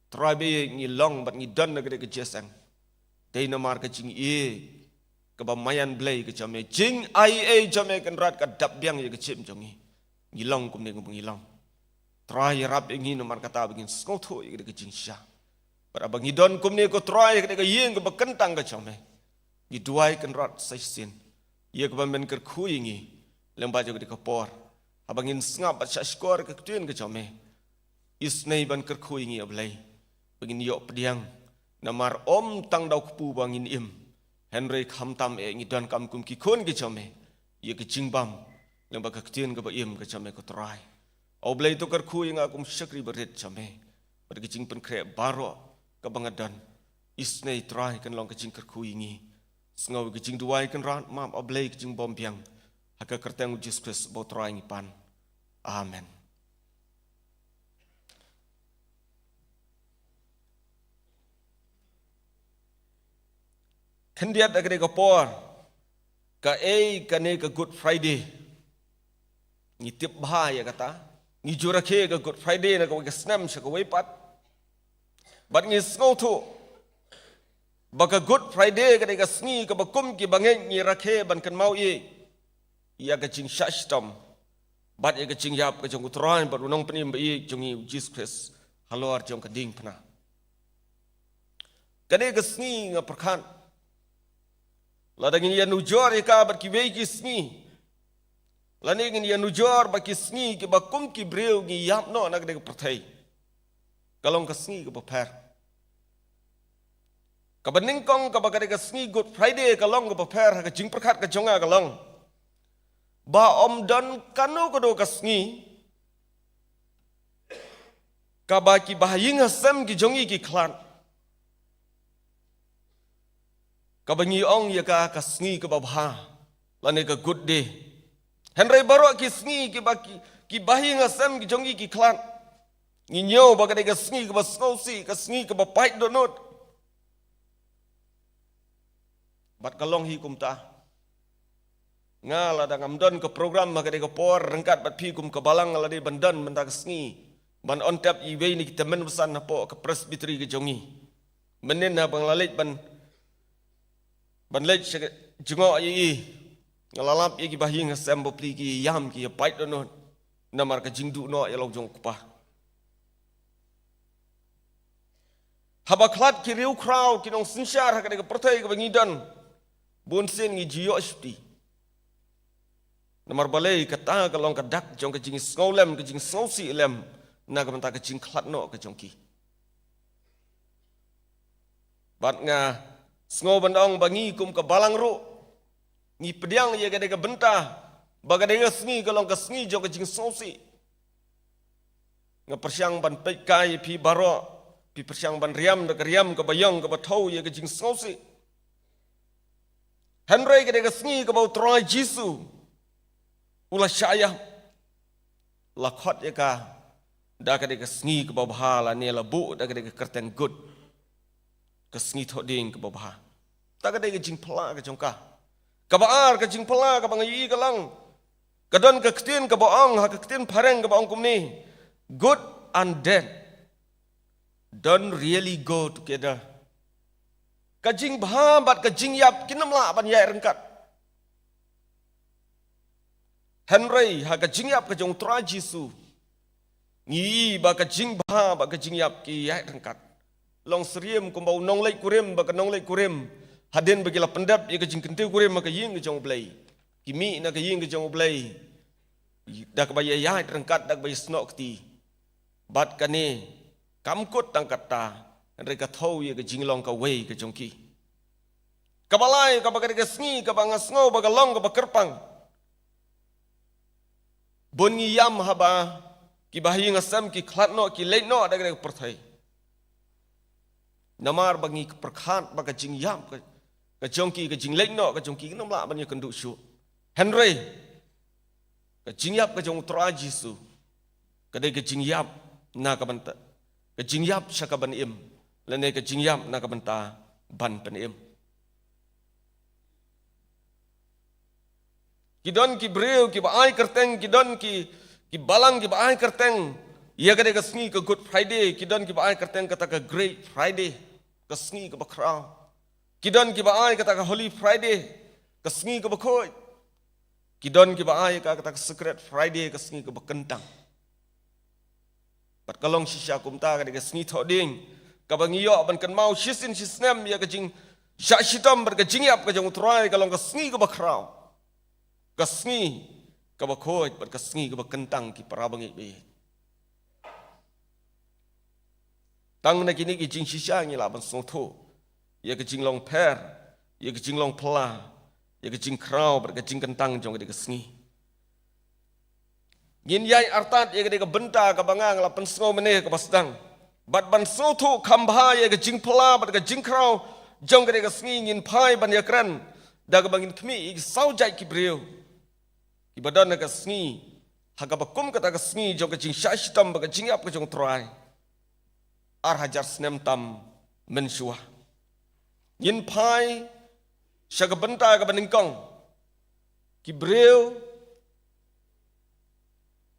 Trai ba ïeit, ngi long bad ngi don ha ka dei ka jingïaseng dei namar ka jingïeit kaba maïan Blei ka jong me, jingaiei jong me Kynrad ka dap biang ïa ka jingim jong ngi. Ngi long kumne kumba ngi long. Trai ïarap ïa ngi namar kata ba ngin sngewthuh ïa ka dei ka jingshisha. Bad haba ngi don kumne ko Trai ha ka dei ka ïing kaba kyntang ka jong me, ngi duwai Kynrad sa shisien ïa kaba men kyrkhu ïa ngi lyngba jong ka dei ka por, haba ngin sngap bad shahshkor ka ktien ka jong me. Isynei ban kyrkhu ïa ngi A Blei, ba ngin ïoh pdiang, namar ym tang da u kpu ba ngin im, hynrei khamtam eh ngi donkam kum ki khun ki jong me ïa ka jingbam lyngba ka ktien kaba im ka jong me ko Trai. A Blei, to kyrkhu ïa nga kum shakri barit jong me bad ka jingpynkhreh baroh kaba nga don. Isynei Trai kan long ka jingkyrkhu ïa ngi. Sngew ka jingduwai Kynrad, map A Blei ka jingbymbiang, ha ka kyrteng U Jisu Khrist uba U Trai ngi pan. Amen. Khyndiat da ka dei ka por, kaei kane ka Good Friday? Ngi tip bha ïa kata. Ngi ju rakhe ka Good Friday na kawei ka snem sha kawei pat. Bad ngi sngewthuh ba ka Good Friday ka dei ka sngi kaba kum kiba ngeit ngi rakhe ban kynmaw ïa, ïa ka jingshah shitom bad ïa ka jingïap ka jong U Trai bad U Nongpynim ba ïeit jong ngi U Jisu Khrist halor jong ka diengphna. Kane ka sngi nga pyrkhat, lada ngin ïanujor ïa ka bad kiwei ki sngi, lane ngin ïanujor bad ki sngi kiba kum ki briew ngi ïap noh na ka dei ka pyrthei, ka long ka sngi kaba pher. Kaba nyngkong, kaba ka dei ka sngi Good Friday, ka long kaba pher ha ka jingpyrkhat ka jong nga ka long ba ym don kano kano ka sngi kaba ki bahaïing hasem ki jong ngi ki khlad, kaba ngi ong ïa ka ka sngi kaba bha, lane ka good day. Hynrei baroh ki sngi kiba ki, ki bahaïing hasem ki jong ngi ki khlad, ngi ñiew ba ka dei ka sngi kaba sngewsih, ka sngi kaba pait dohnud. Bad ka long hi kumta. Nga lada ngam don ka program ha ka dei ka por ryngkat bad phi kum ka balang, nga la dei ban don mynta ka sngi ban on tep iwei na ki tymmen basan hapoh ka Presbytery ka jong ngi. Mynnin haba nga la leit ban, ban leit sha ka jngoh ïa i, nga la lap ïa ki bahaïing hasem bapli ki ïam, ki ïapait dohnud namar ka jingduh noh ïa la u jong u kpa. Haba khlad ki riewkhraw, ki nongsynshar ha ka dei ka pyrthei kaba ngi don, bunsien ngi ju ïoh shuti. Namar balei? Kata ka long ka dak jong ka jingsngewlem, ka jingsngewsih lem na ka bynta ka jingkhlad noh ka jong ki. Bad nga sngew ban ong ba ngi kum ka balang ruh ngi pdiang ïa ka dei ka bynta ba ka dei ka sngi ka long ka sngi jong ka jingsngewsih. Nga pyrshang ban peit kai ïa phi baroh, phi pyrshang ban riam da ka riam kaba ïong kaba thew ïa ka jingsngewsih. Hynrei ka dei ka sngi kaba U Trai Jisu u la shah ïap, la khot ïa ka da ka dei ka sngi kaba bha, lane la buh da ka dei ka kyrteng Good, ka sngi Thohdieng kaba bha. Ta ka dei ka jingphylla ka jong ka. Kaba ar, ka jingphylla kaba nga ïohi ka long, ka don ka ktien kaba ong, ha ka ktien phareng kaba ong kumne: "Good and dead don't really go together." Ka jingbha bad ka jingïap kim lah ban ïaid ryngkat. Hynrei ha ka jingïap ka jong u Trai Jisu, ngi ïohi ba ka jingbha bad ka jingïap ki ïaid ryngkat. Long syriem kumba u nongleit kurim bad ka nongleit kurim, hadien ba ki la pyndep ïa ka jingkyntiew kurim ha ka ïing ka jong U Blei, ki mih na ka ïing ka jong U Blei da kaba ïa ïaid ryngkat, da kaba ïa snoh kti. Bad kane kam kut tang katta, hynrei ka thew ïa ka jinglong kawei ka jong ki. Kaba lai, kaba ka dei ka sngi kaba nga sngew ba ka long kaba kyrpang. Bun ngi ïam haba kiba ha ïing ha sem ki khlad noh, ki leit noh da ka dei ka pyrthei. Namar ba ngi pyrkhat ba ka jingïap ka, ka jong ki, ka jingleit noh ka jong ki, kim lah ban ïakynduh shuh. Hynrei ka jingïap ka jong u Trai Jisu ka dei ka jingïap na ka bynta, ka jingïap sha ka ban im, lane ka jingïap na ka bynta ban pynim. Ki don ki briew kiba ai kyrteng, ki don ki, ki balang kiba ai kyrteng ïa ka dei ka sngi ka Good Friday, ki don kiba ai kyrteng kata ka Great Friday, ka sngi kaba khraw. Ki don kiba ai kata ka Holy Friday, ka sngi kaba khuid. Ki don kiba ai ka, kata ka Sacred Friday, ka sngi kaba kyntang. Bad ka long shisha kumta ka dei ka sngi Thohdieng, kaba ngi ïoh ban kynmaw shisien shisnem ïa ka jingshah shitom bad ka jingïap ka jong u Trai, ka long ka sngi kaba khraw, ka sngi kaba khuid bad ka sngi kaba kyntang, ki para bangeit ba ïeit. Tang na kine ki jingshisha ngi lah ban sngewthuh ïa ka jinglong pher, ïa ka jinglong phylla, ïa ka jingkhraw bad ka jingkyntang jong ka dei ka sngi. Ngin ïai artat ïa ka dei ka bynta kaba nga la pynsngew mynne kaba sdang, bad ban sngewthuh kham bha ïa ka jingphylla bad ka jingkhraw jong ka dei ka sngi, ngin phai ban ïakren da kaba ngin khmih ïa ki saw jait ki briew kiba don ha ka sngi, ha kaba kum kata ka sngi jong ka jingshah shitom bad ka jingïap ka jong u Trai ar hajar snem tam mynshuwa. Ngin phai sha ka bynta kaba nyngkong, ki briew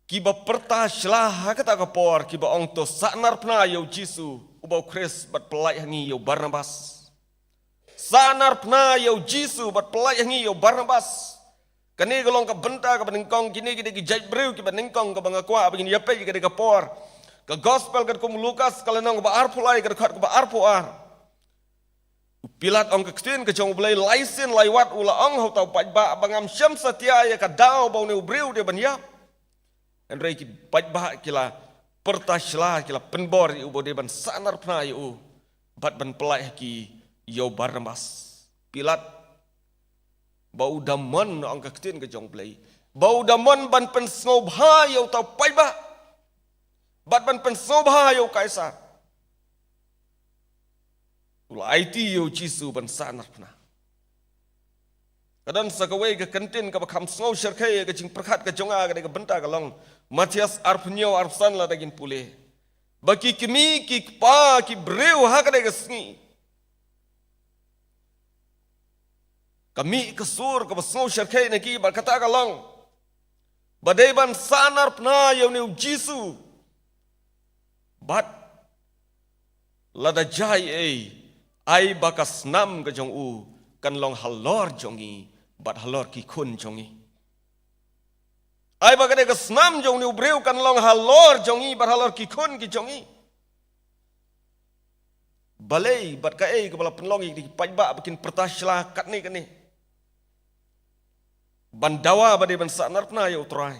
kiba pyrta sla ha kata ka por, kiba ong, "To sahnarphna ïa u Jisu uba u Khrist bad pyllait ha ngi ïa u Barnabas. Sahnarphna ïa u Jisu bad pyllait ha ngi ïa u Barnabas." Kane ka long ka bynta kaba nyngkong, kine ki dei ki jait briew kiba nyngkong kaba nga kwah ba ngin ïapeit ïa ka dei ka por. Ka gospel katkum u Lukas, ka lynnong kaba arphew lai, ka dkhot kaba arphew ar. U Pilat, ong ka ktien ka jong U Blei, lai sien lai wat u la ong ha uta u paidbah ba, "Ngam shem satia ïa ka daw ba une u briew u dei ban ïap." Hynrei ki paidbah ki la pyrta sla, ki la pynbor ïa u ba u dei ban sahnarphna ïa u bad ban pyllait ha ki ïa u Barnabas. Pilat, ba u da mon, ong ka ktien ka jong U Blei, ba u da mon ban pynsngewbha ïa uta u paidbah bad ban pynsngewbha ïa u Kaisar, u la aiti ïa u Jisu ban sahnarphna. Ka don sa kawei ka kyntien kaba kham sngew shyrkhei ïa ka jingpyrkhat ka jong nga ha ka dei ka bynta, ka long Mathaios arphew hynñiew arphew san, lada ngin pule, ba ki kmie ki kpa ki briew ha ka dei ka sngi ka mih ka sur kaba sngew shyrkhei na ki, bad kata ka long ba dei ban sahnarphna ïa une u Jisu. Bad lada jia ei, ai ba ka snam ka jong u kan long halor jong ngi bad halor ki khun jong ngi. Ai ba ka dei ka snam jong une u briew kan long halor jong ngi bad halor ki khun ki jong ngi. Balei bad kaei kaba la pynlong ïa ki paidbah ba kin pyrta sla katne katne ban dawa ba dei ban sahnarphna ïa u Trai?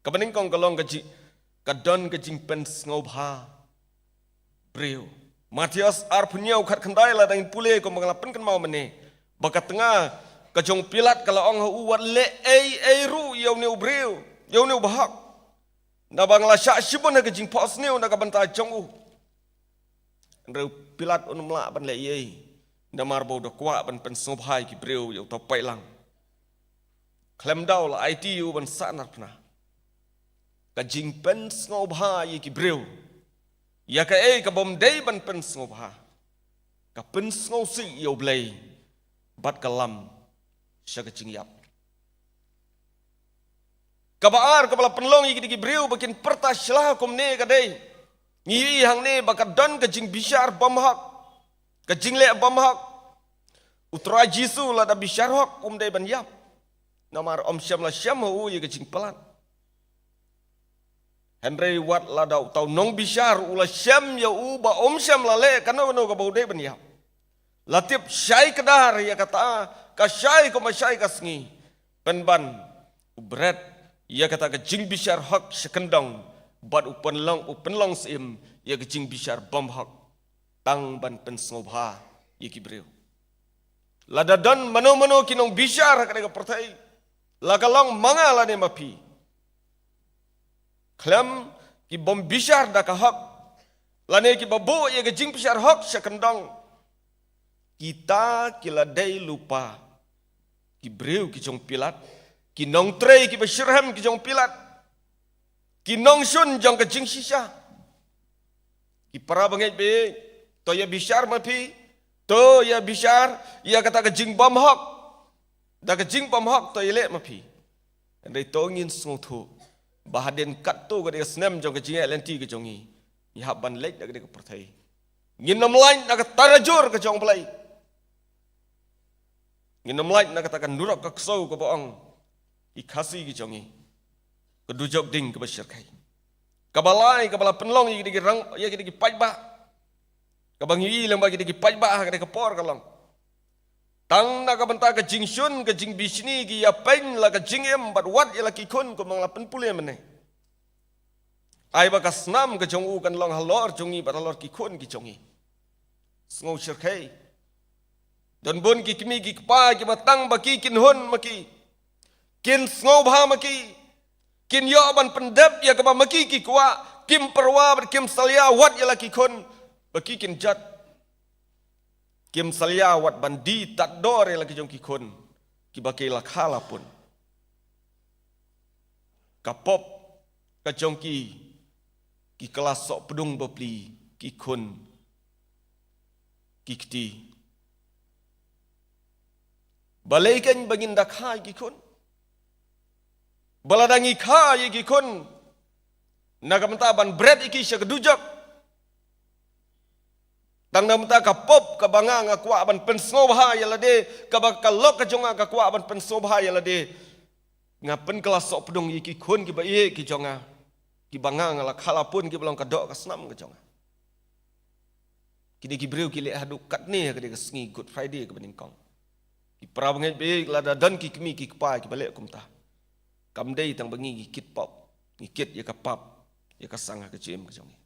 Kaba nyngkong ka long ka ji, ka don ka jingpynsngewbha briew. Mathaios arphew hynñiew khatkhyndai, lada ngin pule kumba nga la pynkynmaw mynne, ba ka tnga ka jong u Pilat ka la ong ha u, "Wat leh ei ei ruh ïa une u briew, ïa une u bahok, naba nga la shah shibun ha ka jingphohsniew na ka bynta jong u." Hynrei u Pilat um lah ban leh ei ei, namar ba u da kwah ban pynsngewbha ïa ki briew ïa uta u paidlang. Khlem da u la aiti ïa u ban sahnarphna. Ka jingpynsngewbha ïa ki briew ïa kaei ka bym dei ban pynsngewbha, ka pynsngewsih ïa U Blei bad ka lam sha ka jingïap. Kaba ar kaba la pynlong ïa kine ki briew ba kin pyrta sla kumne ka dei, ngi ïohi hangne ba ka don ka jingbishar bymhok, ka jingleh bymhok. U Trai Jisu lada bishar hok um dei ban ïap, namar ym shym la shem ha u ïa ka jingpalat. Hynrei wat lada uta u nongbishar u la shem ïa u ba ym shym la leh kano kano kaba u dei ban ïap, la tip shai kdar ïa kata, ka shai kumba shai ka sngi, pynban u bret ïa kata ka jingbishar hok sha kyndong bad u pynlong, u pynlong syiem ïa ka jingbishar bymhok tang ban pynsngewbha ïa ki briew. Lada don mano mano ki nongbishar ha kane ka pyrthei, la ka long ma nga lane ma phi, khlem ki bym bishar da ka hok lane kiba buh ïa ka jingbishar hok sha kyndong, kita ki la dei lypa ki briew ki jong Pilat, ki nongtrei kiba shitrhem ki jong Pilat, ki nongshun jong ka jingshisha. Ki para bangeit, bad to ïa bishar ma phi, to ïa bishar ïa kata ka jingbymhok da ka jingbymhok, to ïa leh ma phi. Hynrei to ngin sngewthuh ba hadien katto katne ka snem jong ka jingïaid lynti ka jong ngi, ngi hap ban leit na kane ka pyrthei. Ngin ym lait na ka tarajur ka jong U Blei. Ngin ym lait na kata ka nurok ka ksew kaba ong ki Khasi ki jong ngi, ka dujok ding kaba shyrkhei. Kaba lai kaba la pynlong ïa kine ki rang, ïa kine ki paidbah, kaba ngi i lem ba kine ki paidbah ha kane ka por ka long, tang na ka bynta ka jingshun ka jingbishni ki ïa pyn la ka jingim bad wat ïa la ki khun kumba nga la pynpule mynne. Ai ba ka snam ka jong u kan long halor jong ngi bad halor ki khun ki jong ngi. Sngew shyrkhei. Don bun ki kmie ki kpa kiba tang ba ki kin hun ma ki, kin sngewbha ma ki, kin ïoh ban pyndep ïa kaba ma ki ki kwah, kim pyrwa bad kim salia wat ïa la ki khun ba ki kin jot. Kim salia wat ban die tad dor ïa la ki jong ki khun kiba ki la kha la pun. Ka pop ka jong ki, ki kylla sohpdung bapli, ki khun ki kti. Balei kein ba ngin da kha ïa ki khun? Ba lada ngi kha ïa ki khun, na ka bynta ban bret ïa ki sha ka dujok, tang na ka bynta ka pop kaba nga nga kwah ban pynsngewbha ïa lade, kaba ka lok ka jong nga ka kwah ban pynsngewbha ïa lade, nga pynkylla sohpdung ïa ki khun kiba ïeit ki jong nga, kiba nga nga la kha la pun, kiba long ka doh ka snam ka jong nga. Kine ki briew ki leh haduh katne ha kane ka sngi Good Friday kaba nyngkong. Ki para bangeit, bad lada don ki kmie ki kpa kiba leh kumta, kam dei tang ba ngi ngi kit pop, ngi kit ïa ka pap, ïa ka sang ha ka jingim ka jong ngi.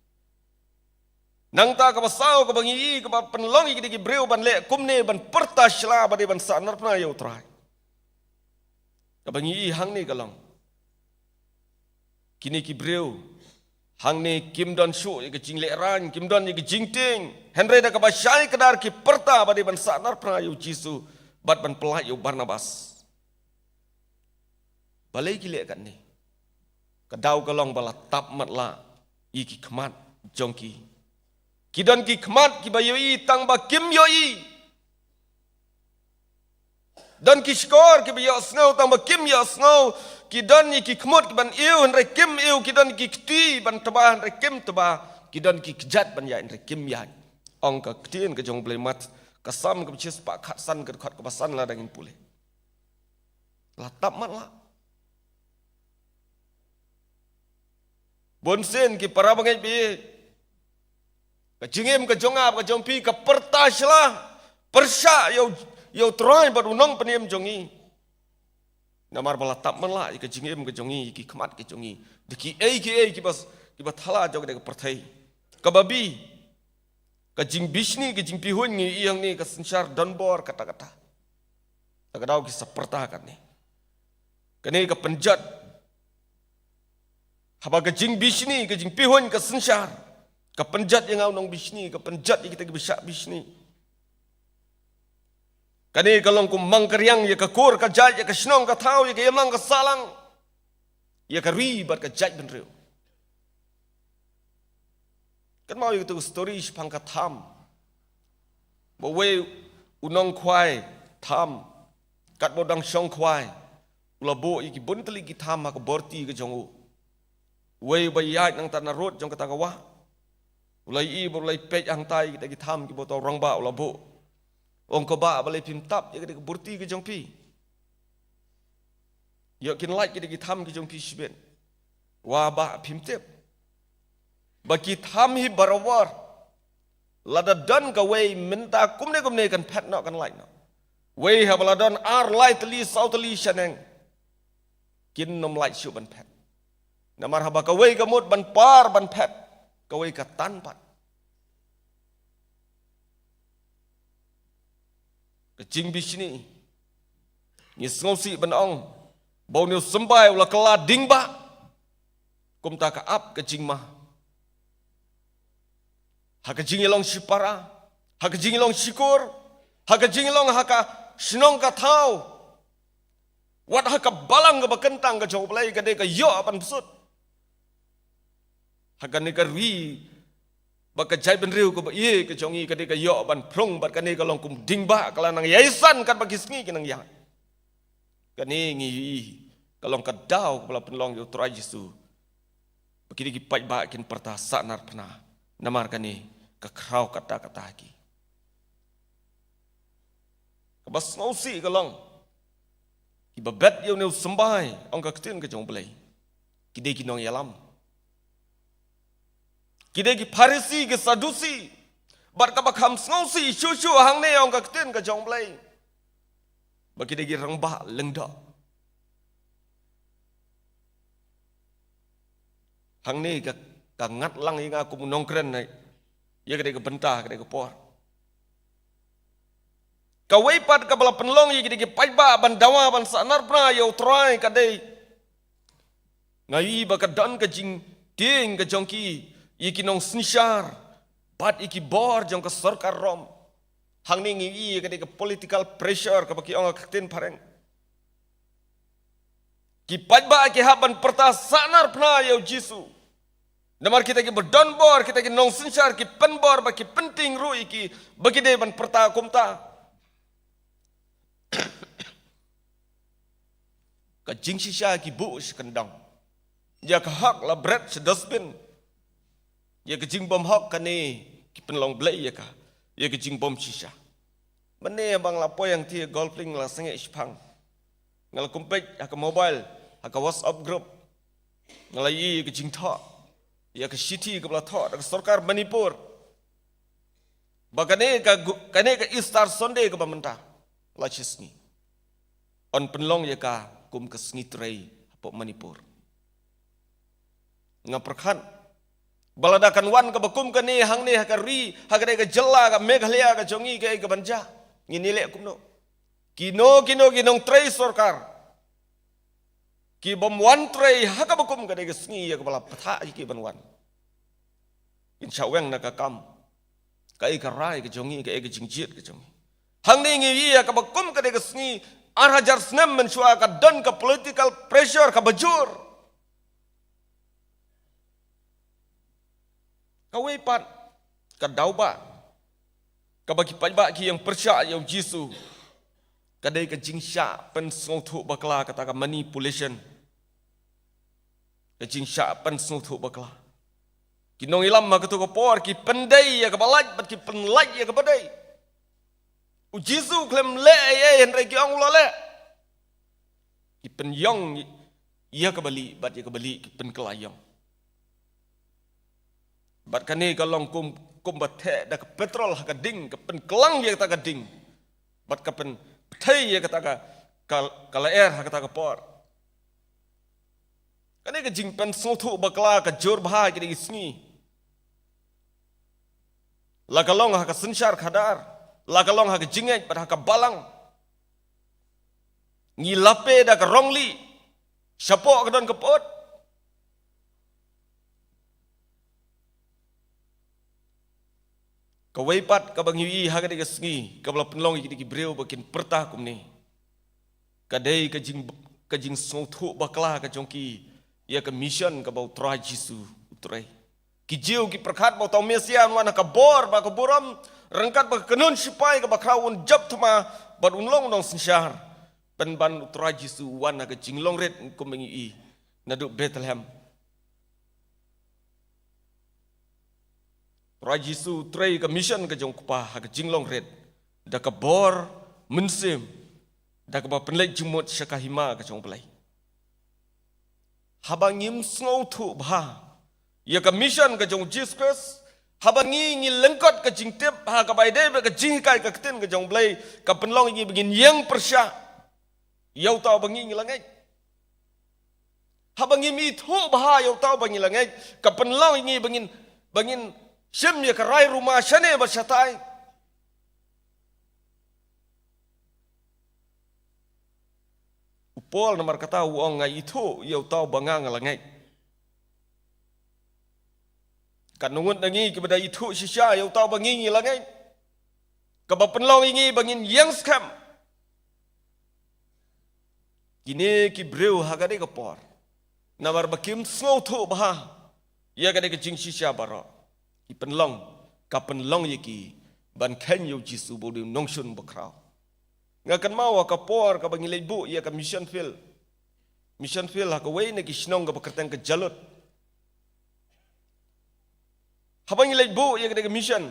Nangta kaba saw kaba ngi i kaba pynlong ïa kine ki briew ban leh kumne, ban pyrta sla ba dei ban sahnarphna ïa U Trai, kaba ngi i hangne ka long, kine ki briew hangne kim don shuh ïa ka jinglehraiñ, kim don ïa ka jingtieng, hynrei da kaba shai kdar ki pyrta ba dei ban sahnarphna ïa U Jisu bad ban pyllait ïa u Barnabas. Balei ki leh katne? Ka daw ka long ba la tap matlah ïa ki khmat jong ki. Ki don ki khmat kiba ïohi tang ba kim ïohi. Don ki shkor kiba ïohsngew tang ba kim ïohsngew. Ki don ïa ki khmut kiban ïohi hynrei kim ïohi. Ki don ki kti ban tba hynrei kim tba. Ki don ki kjat ban ïaid hynrei kim ïaid. Ong ka ktien ka jong U Blei, Mat, ka Salm kaba shispah khatsan, ka dkhot kaba san, lada ngin pule. La tap matlah. Bunsien ki para bangeit, bad ka jingim ka jong nga bad ka jong phi ka pyrta sla, pyrshah ïa U, ïa U Trai bad U Nongpynim jong ngi. Namar ba la tap matlah ïa ka jingim ka jong ngi, ïa ki khmat ka jong ngi, da kiei kiei kiba, kiba thala jong kane ka pyrthei. Kaba bi, ka jingbishni, ka jingpihuiñ ngi i hangne ka synshar donbor katta katta. Da ka daw ki sa pyrta katne. Kane ka pynjot. Haba ka jingbishni, ka jingpihuiñ ka synshar, ka pynjot ïa nga u nongbishni, ka pynjot ïa kita kiba shah bishni. Kane ka long kum mang ka riang ïa ka kur ka jait, ïa ka shnong ka thaw, ïa ka imlang ka sahlang. ïa ka ri bad ka jaitbynriew. Kynmaw ïa katu ka story shaphang ka Tham, ba uwei u nongkhwai Tham, katba u dang shong khwai, u la buh ïa ki bun tylli ki tham ha ka borti ka jong u. Uwei uba ïaid nangta na rud jong kata ka wah, u la ïohi bad u la peit hangtai kita ki tham kiba uta u rangbah u la buh. U ong, "Ko bah, balei phim tap ïa kata ka borti ka jong phi? Ïoh kin lait kita ki tham ki jong phi shibit." "Wah bah, phim tip ba ki tham hi barabor, lada don kawei mynta kumne kumne kan phet noh, kan lait noh. Wei haba la don ar lai tylli saw tylli shaneng, kin nym lait shuh ban phet. Namar haba kawei ka mut ban par ban phet, kawei ka tan pat." Ka jingbishni, ngi sngewsih ban ong ba une u symbai u la kylla ding bah. Kumta ka ap ka jingma ha ka jingïalong shipara, ha ka jingïalong shikur, ha ka jingïalong ha ka shnong ka thaw, wat ha ka balang kaba kyntang ka jong U Blei, ka dei ka ïoh ban bsut. Ha kane ka ri bad ka jaitbynriew kaba ïeit ka jong ngi, ka dei ka ïoh ban phrung, bad kane ka long kum ding bah ka la nang ïai san katba ki sngi ki nang ïaid. Kane ngi ïohi ka long ka daw kaba la pynlong ïa U Trai Jisu ba kine ki paidbah kin pyrta sahnarphna, namar kane ka khraw katta katta ha ki. Kaba sngewsih ka long, kiba bet ïa une u symbai, ong ka ktien ka jong U Blei, ki dei ki nongïalam. Ki dei ki Pharisi, ki Sadusi. Bad kaba kham sngewsih shuh shuh hangne, ong ka ktien ka jong U Blei, ba ki dei ki rangbah lyngdoh. Hangne ka, ka ngat lang ïa nga kum u nongkren ïa ka dei ka bynta, ka dei ka por. Kawei pat kaba la pynlong ïa ki dei ki paidbah ban dawa ban sahnarphna ïa U Trai ka dei, nga ïohi ba ka don ka jingtieng ka jong ki ïa ki nongsynshar bad ïa ki bor jong ka sorkar Rom. Hangne ngi ïohi ka dei ka political pressure kaba ki ong ha ka ktien phareng. Ki paidbah ki hap ban pyrta sahnarphna ïa U Jisu. Namar kita kiba don bor, kita ki nongsynshar, ki pynbor bad ki pyntieng ruh ïa ki ba ki dei ban pyrta kumta. Ka jingshisha ki buh sha kyndong, ïa ka hok la bret sha dustbin. Ïa ka jingbymhok kane ki pynlong blei ïa ka, ïa ka jingbymshisha. Mynne ba nga la poi hangtei ha Golf Link, la sangeh shiphang, nga la kum peit ha ka mobile, ha ka WhatsApp group, nga la ïohi ïa ka jingthoh, ïa ka shithi kaba la thoh da ka sorkar Manipur, ba kane ka gu-, kane ka Easter Sunday kaba mynta la shisngi, yn pynlong ïa ka kum ka sngi trei hapoh Manipur. Nga pyrkhat ba lada kan wan kaba kum kane hangne ha ka ri, ha kane ka jylla ka Meghalaya ka jong ngi, kaei kaban jia? Ngin ïaleh kumno? Kino kino ki nongtrei sorkar ki bym wan trei ha kaba kum kane ka sngi, ïa kaba la pynthah ïa ki ban wan, kin shah weng na ka kam. Kaei ka rai ka jong ngi, kaei ka jingjied ka jong ngi? Hangne ngi ïohi ïa kaba kum kane ka sngi, ar hajar snem mynshuwa ka don ka political pressure kaba jur. Kawei pat ka daw ba kaba ki paidbah ki ïeng pyrshah ïa U Jisu, ka dei ka jingshah pynsngewthuh bakla, kata ka manipulation. Ka jingshah pynsngewthuh bakla. Ki nongïalam ha kato ka por ki pyndei ïa kaba lait bad ki pynlait ïa kaba dei. U Jisu u khlem leh ei ei, hynrei ki ong u la leh. Ki pynïong ïa kaba lieh bad ïa kaba lieh ki pynkylla ïong. Bad kane ka long kum, kumba theh da ka petrol ha ka ding, ka pynkylla ïa kata ka ding, bad ka pynpyrthei ïa kata ka, ka, ka lyer ha kata ka por. Kane ka jingpynsngewthuh bakla ka jur bha ha kine ki sngi. La ka long ha ka synshar khadar, la ka long ha ka jingngeit bad ha ka balang. Ngi lape da ka rong lieh shapoh ka don ka pud. Kawei pat kaba ngi ïohi ha kane ka sngi, kaba la pynlong ïa kine ki briew ba kin pyrta kumne, ka dei ka jing, ka jingsngewthuh bakla ka jong ki ïa ka mission kaba u Trai Jisu u trei. Ki Jiw ki pyrkhat ba uta u Messiah un wan ha ka bor bad ka burom, ryngkat bad ka kynhun shipai kaba khraw, un jop thma bad un long u nongsynshar. Pynban u Trai Jisu u wan ha ka jinglong rit kumba ngi i naduh Bethlehem. Trai Jisu u trei ka mission ka jong u Kpa ha ka jinglong rit, da ka bor mynsiem, da kaba pynleit jingmut sha ka hima ka jong u Blei. Haba ngim sngewthuh bha ïa ka mission ka jong u Jisu Khrist, haba ngi, ngi lyngkot ka jingtip ha kaba ïadei bad ka jinghikai ka ktien ka jong u Blei, ka pynlong ïa ngi ba ngin ïeng pyrshah ïa uta uba ngi, ngi la ngeit. Haba ngim ithuh bha ïa uta uba ngi la ngeit, ka pynlong ïa ngi ba ngin, ba ngin shim ïa ka rai ruma shane bad shatai. U Paul namar kata u ong, nga ithuh ïa uta uba nga, nga la ngeit. Katno ngut na ngi kiba da ithuh shisha ïa uta uba ngi, ngi la ngeit, kaba pynlong ïa ngi ba ngin ïeng skhem? Kine ki briew ha kadei ka por, namar ba kim sngewthuh bha ïa kadei ka jingshisha baroh, ki pynlong, ka pynlong ïa ki ban kheiñ ïa u Jisu ba u dei u nongshun bakhraw. Nga kynmaw ha ka por kaba ngi leit buh ïa ka mission field. Mission field ha kawei na ki shnong kaba kyrteng ka Jalut. Haba ngi leit buh ïa kadei ka mission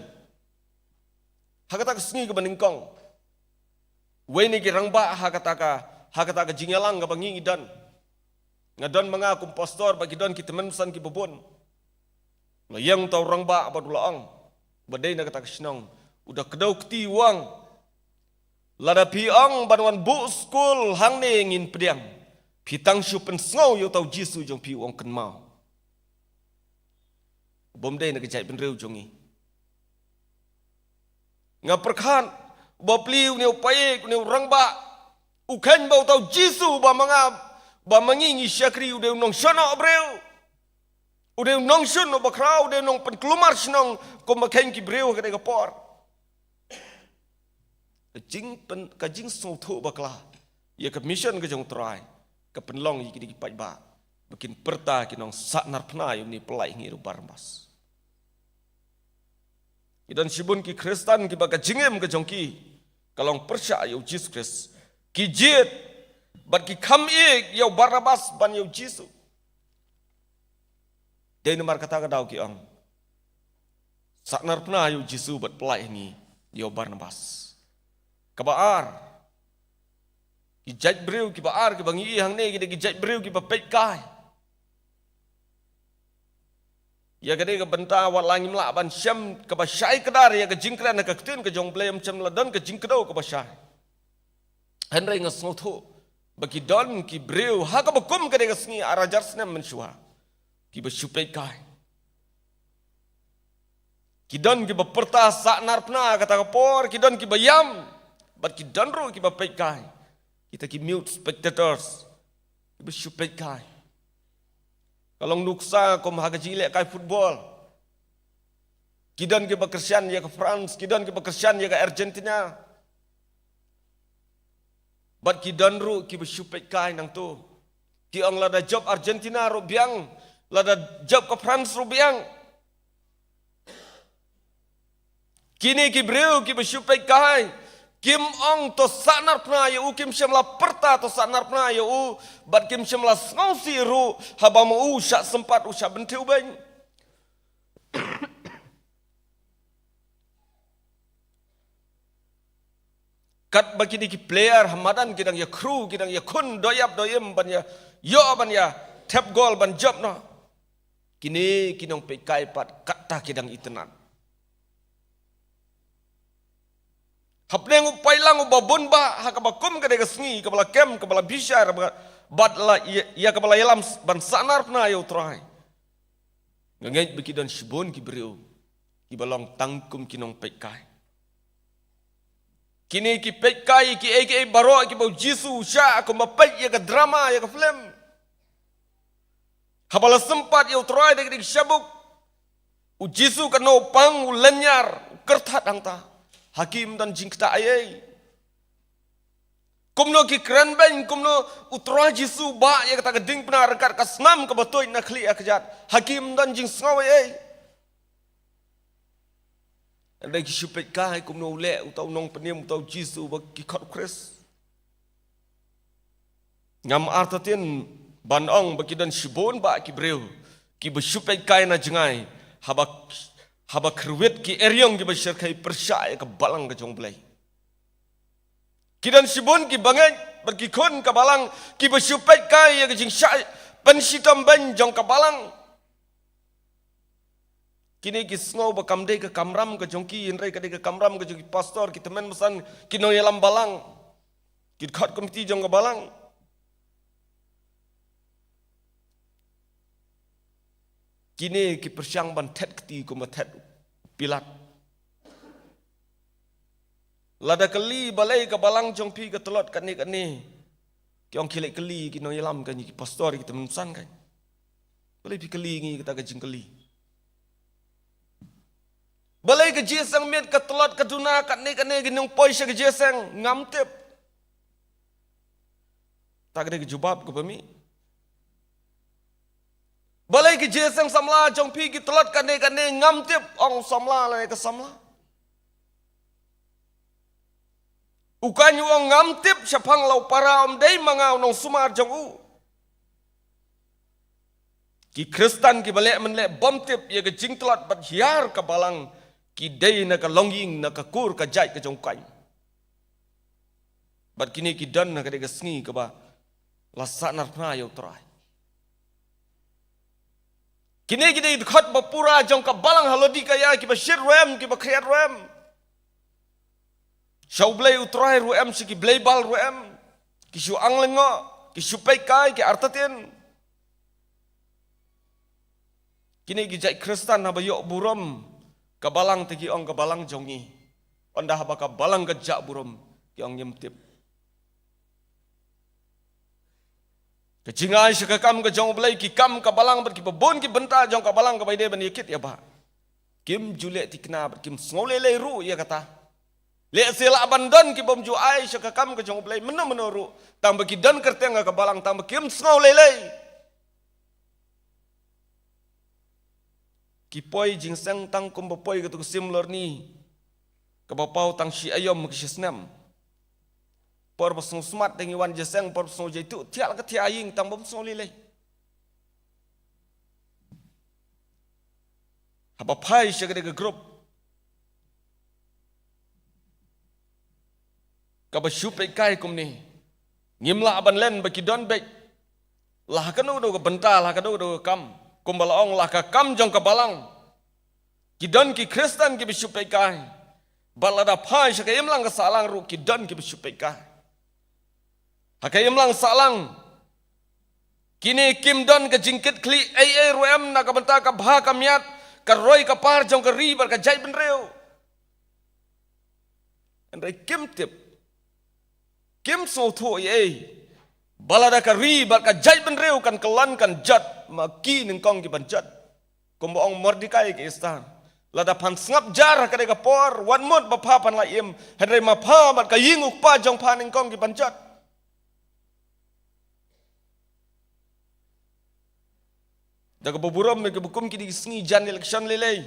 ha kata ka sngi kaba nyngkong, wei na ki rangbah ha kata ka, ha kata ka jingïalang kaba ngi, ngi don. Nga don ma nga kum pastor bad ki don ki tymmen basan kiba bun. La ïeng uta u rangbah bad u la ong, ba dei na kata ka shnong, u da kdew kti u ong, lada phi ong ban wan buh skul hangne ngin pdiang. Phi tang shu pynsngew ïa uta u Jisu jong phi u ong kynmaw. Bym dei na ka jaitbynriew jong ngi. Nga pyrkhat, u bapli, une u paid, une u rangbah, u kheiñ ba uta u Jisu ba ma nga, ba ma ngi ngi shakri, u dei u nongshun briew. U dei u nongshun bakhraw, u dei u nongpynkulmar shnong, kumba kheiñ ki briew ha kadei ka por. Ka jingpyn-, ka jingsngewthuh bakla ïa ka mission ka jong u Trai, ka pynlong ïa kine ki paidbah ba kin pyrta ki nongsahnarphna ïa une u Blei, ngi ruh Barnabas. Ki don shibun ki Khristan kiba ka jingim ka jong ki ka long pyrshah ïa u Jisu Khrist. Ki jied bad ki kham ïeit ïa u Barnabas ban ïa u Jisu. Dei namar kata ka daw ki ong, sahnarphna ïa u Jisu bad pynlait ïa ngi ïa u Barnabas. Kaba ar, ki jaitbynriew kiba ar kiba ngi ïohi hangne ki dei ki jaitbynriew kiba peitkai. Ïa kadei ka bynta wat la ngim lah ban shem kaba shai kdar ïa ka jingkren ha ka ktien ka jong u Blei, ym shym la don ka jingkdew kaba shai. Hynrei nga sngewthuh ba ki don ki briew ha kaba kum kadei ka sngi ar hajar snem mynshuwa kiba shu peitkai. Ki don kiba pyrta sahnarphna kata ka por, ki don kiba ïam, bad ki don ruh kiba peitkai. Kita ki mute spectators kiba shu peitkai. Ka long nuksa kum ha ka jinglehkai football. Ki don kiba kyrshan ïa ka France, ki don kiba kyrshan ïa ka Argentina. Bad ki don ruh kiba shu peitkai nangto. Ki ong lada jop Argentina ruh biang, lada jop ka France ruh biang. Kine ki briew kiba shu peitkai, kim ong to sahnarphna ïa u, kim shym la pyrta to sahnarphna ïa u, bad kim shym la sngewsih ruh haba ma u shah sympat, u shah bynthiew beiñ. Katba kine ki player ha madan ki dang ïakhru, ki dang ïakhun dohïap dohïm ban ïa ïoh ban ïa thep gol ban jop noh, kine ki nongpeitkai pat katta ki dang itynnad. Hapdeng u paidlang uba bun bah ha kaba kum kadei ka sngi, kaba la kem, kaba la bishar, bad la ïa, ïa kaba la ïalam ban sahnarphna ïa u Trai, nga ngeit ba ki don shibun ki briew kiba long tang kum ki nongpeitkai. Kine ki peitkai ïa kiei kiei baroh kiba u Jisu u shah, kumba peit ïa ka drama, ïa ka film. Haba la sympat ïa u Trai da ki, da ki shabuk, u Jisu katno u pang, u lyniar, u kyrthat hangta. Ha ki ym don jingktah eiei. Kumno ki kren beiñ, kumno u Trai Jisu ba ïa kata ka diengphna ryngkat ka snam kaba tuid na khlieh ha kjat. Ha kim don jingsngew ei ei. Hynrei ki shu peit kai kumno u leh uta u nongpynim uta u Jisu ba ki khot Khrist. Ngam artatien ban ong ba ki don shibun ba ki briew kiba shu peit kai na jngai haba, haba kyrwit ki eriong kiba shyrkhei pyrshah ïa ka balang ka jong U Blei. Ki don shibun ki bangeit bad ki khun ka balang kiba shu peit kai ïa ka jingshah pynshitom beiñ jong ka balang. Kine ki sngew ba kam dei ka kamram ka jong ki, hynrei ka dei ka kamram ka jong ki pastor, ki tymmen basan, ki nongïalam balang, ki khot komiti jong ka balang. Kine ki pyrshang ban thet kti kumba thet Pilat. Lada kylli balei ka balang jong phi ka tlot katne katne, ki ong ki leh kylli ki nongïalam, ka ngi ki pastor, ki tymmen basan ka. Balei phi kylli ngi kata ka jingkylli? Balei ka jingïaseng miet ka tlot ka duna katne katne, ki nongpoi sha ka jingïaseng? Ngam tip. Ta ka dei ka jubab kaba mih. Balei ka jingïaseng samla jong phi ki tlot katne katne? Ngam tip, ong samla lane ka samla. U Kain u ong ngam tip shaphang la u para, ym dei ma nga u nongsumar jong u. Ki Khristan kiba leh mynleh bym tip ïa ka jingtlot bad hiar ka balang ki dei na ka longïing, na ka kur ka jait ka jong u Kain. Bad kine ki don ha ka dei ka sngi kaba la sahnarphna ïa u Trai. Kine ki dei ki dkhot ba pura jong ka balang ha Laodikaïa, kiba shit ruh em, kiba khriat ruh em sha U Blei U Trai ruh em, sha ki blei Baal ruh em. Ki shu ang lyngngoh, ki shu peit kai, ki artatien. Kine ki jait Khristan haba ïoh burom ka balang te ki ong ka balang jong ngi. Ynda haba ka balang ka jah burom ki ong ngim tip. Ka jingai sha ka kam ka jong U Blei, ki kam ka balang bad kiba bun ki bynta jong ka balang kaba ïadei ban ïa kit ïa bah, kim ju leh thikna bad kim sngew lei lei ruh ïa kata. Lehse lah ban don ki bym ju ai sha ka kam ka jong U Blei mynno mynno ruh, tang ba ki don kyrteng ha ka balang, tang ba kim sngew lei lei. Ki poi jingïaseng tang kumba poi kato ka sim lorni kaba paw tang shi aïom ki shi snem. Por ba sngewsmat te ngi wan jingïaseng, por ba sngew jaituh thiah la ka thiah ïing, tang bym sngew lei lei. Haba phai sha ka dei ka group kaba shu peit kai kumne, ngim lah ban len ba ki don beit la ha kano kano ka bynta, la ha kano kano ka kam. Kumba la ong, la ka kam jong ka balang ki don ki Khristan kiba shu peit kai. Bad lada phai sha ka imlang ka sahlang ruh ki don kiba shu peit kai. Ha ka imlang sahlang kine kim don ka jingkitkhlieh ei ei ruh em na ka bynta ka bha ka miat, ka roi ka par jong ka ri bad ka jaitbynriew. Hynrei kim tip, kim sngewthuh ei ei ba lada ka ri bad ka jaitbynriew kan kyllon kan jot, ma ki nyngkong ki ban jot. Kumba ong Mordekai ka Esther, lada phan sngap jar ha ka dei ka por, wat mut ba pha phan la im, hynrei ma pha bad ka ïing u kpa jong pha nyngkong ki ban jot. Da kaba burom ïa kiba kum kine ki sngi jan election lei lei,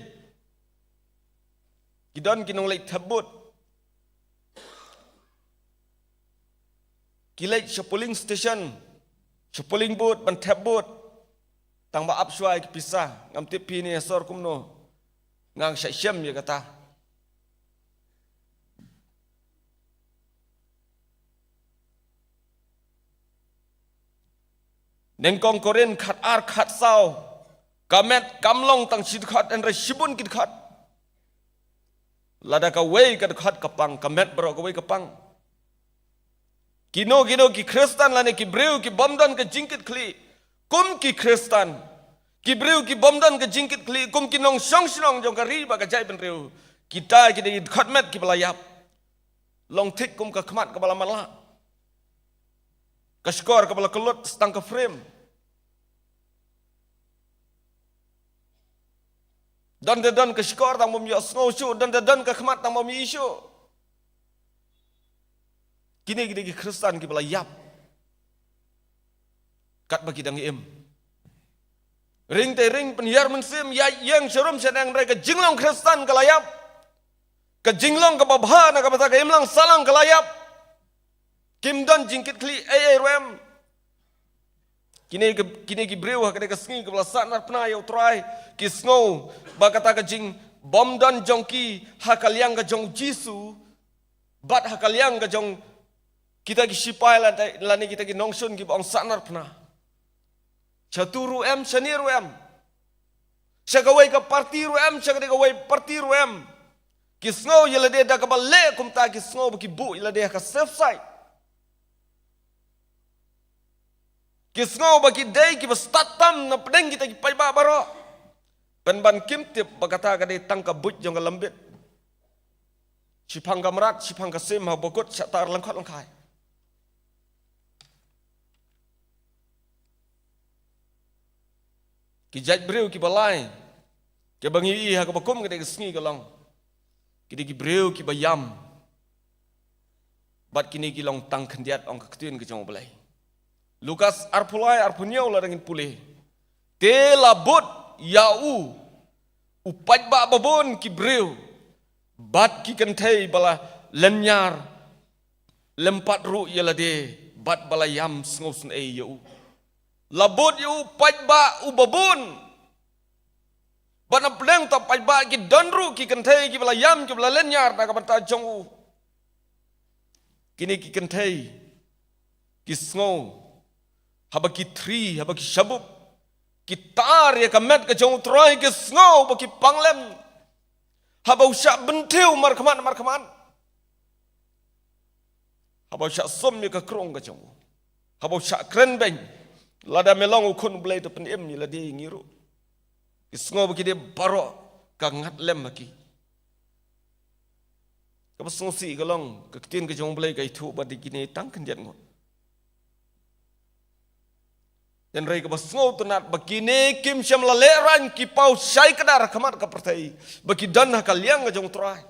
ki don ki nongleit thep vote. Ki leit sha polling station, sha polling booth ban thep vote. Tang ba ap shuwa ïa ki pisa, ngam tip phi ne sor kumno. Nga nga shah shem ïa kata. Nyngkong Korinth khat ar khat saw, ka met kam long tang shi dkhot hynrei shibun ki dkhot. Lada kawei ka dkhot ka pang, ka met baroh kawei ka pang. Kino kino ki Khristan lane ki briew ki bym don ka jingkitkhlieh kum ki Khristan, ki briew ki bym don ka jingkitkhlieh kum ki nongshong shnong jong ka ri bad ka jaitbynriew, kita ki dei ki dkhot met kiba la ïap. Long thik kum ka khmat kaba la matlah, ka shkor kaba la kyllut sa tang ka frame. Don te don ka shkor tang bym ïohsngew shuh, don te don ka khmat tang bym ïohi shuh. Kine ki dei ki Khristan kiba la ïap katba ki dang im. Ring te ring, pynhiar mynsiem, ïaid ïeng sharum shaneng, hynrei ka jinglong Khristan ka la ïap. Ka jinglong kaba bha na ka bynta ka imlang sahlang ka la ïap. Kim don jingkitkhlieh ei ei ruh em. Kine ki, kine ki briew ha kane ka sngi kaba la sahnarphna ïa U Trai, ki sngew ba kata ka jingbymdon jong ki ha ka liang ka jong U Jisu bad ha ka liang ka jong kita ki sipai lane, lane kita ki nongshun kiba ong sahnarphna. Shatu ruh em, shane ruh em. Sha kawei ka parti ruh em, sha kane kawei parti ruh em. Ki sngew ïa lade da kaba leh kumta, ki sngew ba ki buh ïa lade ha ka safe side. Ki sngew ba ki dei kiba stad tam na pdeng kita ki paidbah baroh. Pynban kim tip ba kata ka dei tang ka buit jong ka lambit. Shiphang ka mrad, shiphang ka sim, ha bakut shah tar lyngkhot lyngkhai. Ki jait briew kiba lai, kiba ngi ïohi ha kaba kum kane ka sngi ka long, ki dei ki briew kiba ïam. Bad kine ki long tang khyndiat, ong ka ktien ka jong U Blei. Lukas arphew lai, arphew hynñiew, lada ngin pule. Te la bud ïa u, u paidbah babun ki briew bad ki kynthei ba la lynñiar, lympat ruh ïa lade bad ba la ïam sngewsynei ïa u. La bud ïa u paidbah uba bun. Bad na pdeng uta u paidbah ki don ruh ki kynthei kiba la ïam, kiba la lynñiar na ka bynta jong u. Kine ki kynthei ki sngew, haba ki thri, haba ki shabup, ki tar ïa ka met ka jong U Trai, ki sngew ba ki pang lem. Haba u shah bynthiew markhmat markhmat, haba u shah sum ïa ka krung ka jong u, haba u shah kren beiñ, lada me long u Khun U Blei, to pynim ïa lade, ïa ngi ruh. Ki sngew ba ki dei baroh ka ngat lem ha ki. Kaba sngewsih ka long, ka ktien ka jong U Blei ka ïathuh ba dei kine tang khyndiat ngut. Hynrei kaba sngewtynnat ba kine kim shym la lehraiñ, ki paw shai kdar ha khmat ka pyrthei ba ki don ha ka liang ka jong U Trai.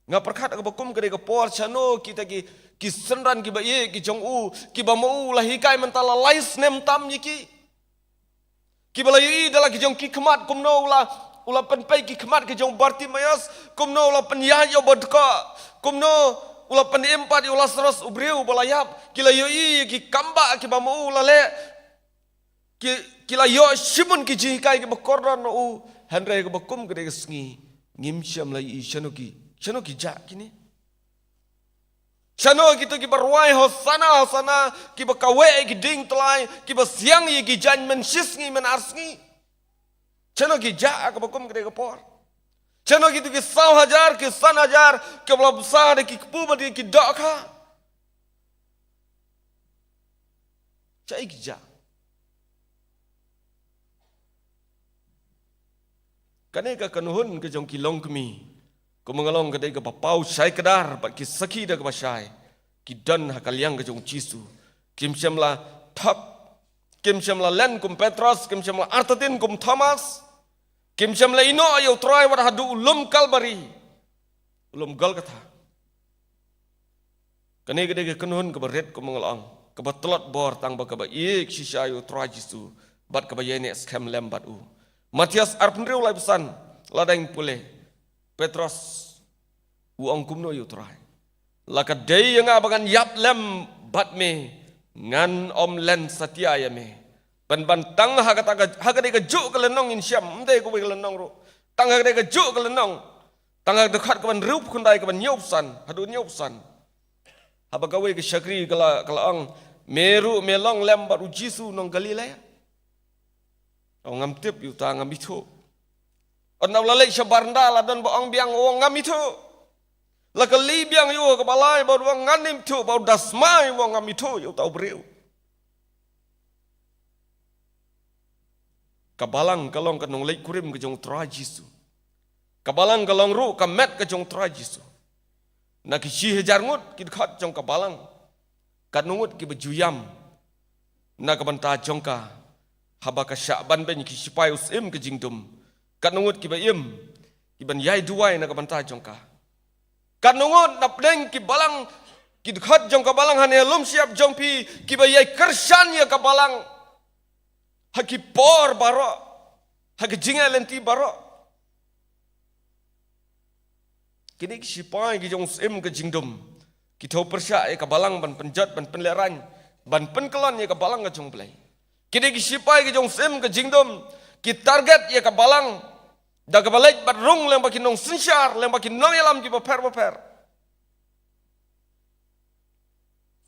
Nga pyrkhat kaba kum ka dei ka por, shano kita ki, ki synran kiba ïeit ki jong u, kiba ma u la hikai mynta la lai snem tam ïa ki. Kiba la ïohi da la ki jong ki khmat kumno u la, u la pynpei ki khmat ki jong u Bartimaeus, kumno u la pynïaid ïa u badkah, kumno u la pynim pat ïa u Lasaros u briew ba la ïap. Ki la ïohi ïa ki kam bah kiba ma u la leh. Ki, ki la ïoh shibun ki jinghikai kiba kordor na u, hynrei kaba kum ka dei ka sngi ngim shym la ïohi shano ki, shano ki jah kine. Shano kito kiba rwai Hosana, Hosana, kiba kaweh ïa ki dieng tyllai, kiba siang ïa ki jaiñ mynshisngi mynarsngi? Shano ki jah ha kaba kum ka dei ka por? Shano kito ki saw hajar, ki san hajar, kiba la bsa da ki kpu bad ki dohkha? Shaei ki jah? Kane ka kynhun ka jong ki longkmie, kumba nga la ong, ka dei kaba paw shai kdar bad ki sakhi da kaba shai. Ki don ha ka liang ka jong U Jisu. Kim shym la thok, kim shym la len kum Petros, kim shym la artatien kum Thomas. Kim shym la ïehnoh ïa U Trai wat haduh u lum Kalbari, u lum Golgotha. Kane ka dei ka kynhun kaba rit, kumba nga la ong, kaba tlot bor tang ba kaba ïeit shisha ïa U Trai Jisu bad kaba ïaineh skhem lem bad u. Mathaios arphew hynriew, laiphew san, lada ngin pule, Petros u ong kumno ïa U Trai? La ka dei ïa nga ba ngan ïap lem bad me, ngan ym len satia ïa me. Pynban tang ha kata ka, ha ka dei kajuh ka lynnong ngin shem, ym dei kawei ka lynnong ruh. Tang ha ka dei kajuh ka lynnong. Tang ha ka dkhot kaban hynriewphew khyndai, kaban hynñiewphew san haduh hynñiewphew san. Haba kawei ka shakri ka la, ka la ong, me ruh me long lem bad U Jisu nong Galilea? Ong, ngam tip ïa uta, ngam ithuh. Ynda u la leit sha baranda la don ba ong biang, u ong ngam ithuh. La kylli biang ïa u kaba lai bad u ong ngan ym ithuh, bad u da smai u ong ngam ithuh ïa uta u briew. Ka balang ka long ka nongleit kurim ka jong U Trai Jisu. Ka balang ka long ruh ka met ka jong U Trai Jisu. Na ki shi hajar ngut ki dkhot jong ka balang, katno ngut kiba ju ïam na ka bynta jong ka haba ka shah ban beiñ ki sipai u syiem ka jingdum? Katno ngut kiba im, kiban ïai duwai na ka bynta jong ka? Katno ngut na pdeng ki balang, Ki dkhot jong ka balang hane ha lum shyiap jong phi, kiba ïai kyrshan ïa ka balang ha ki por baroh, ha ki jingïaid lynti baroh. Kine ki shipai ki jong u syiem ka jingdum, ki thew pyrshah ïa ka balang ban pynjot, ban pynlehraiñ, ban pynkyllon ïa ka balang ka jong U Blei. Kine ki shipai ki jong u syiem ka jingdum, ki target ïa ka balang da kaba leit bad rung lyngba ki nongsynshar, lyngba ki nongïalam kiba pher bapher.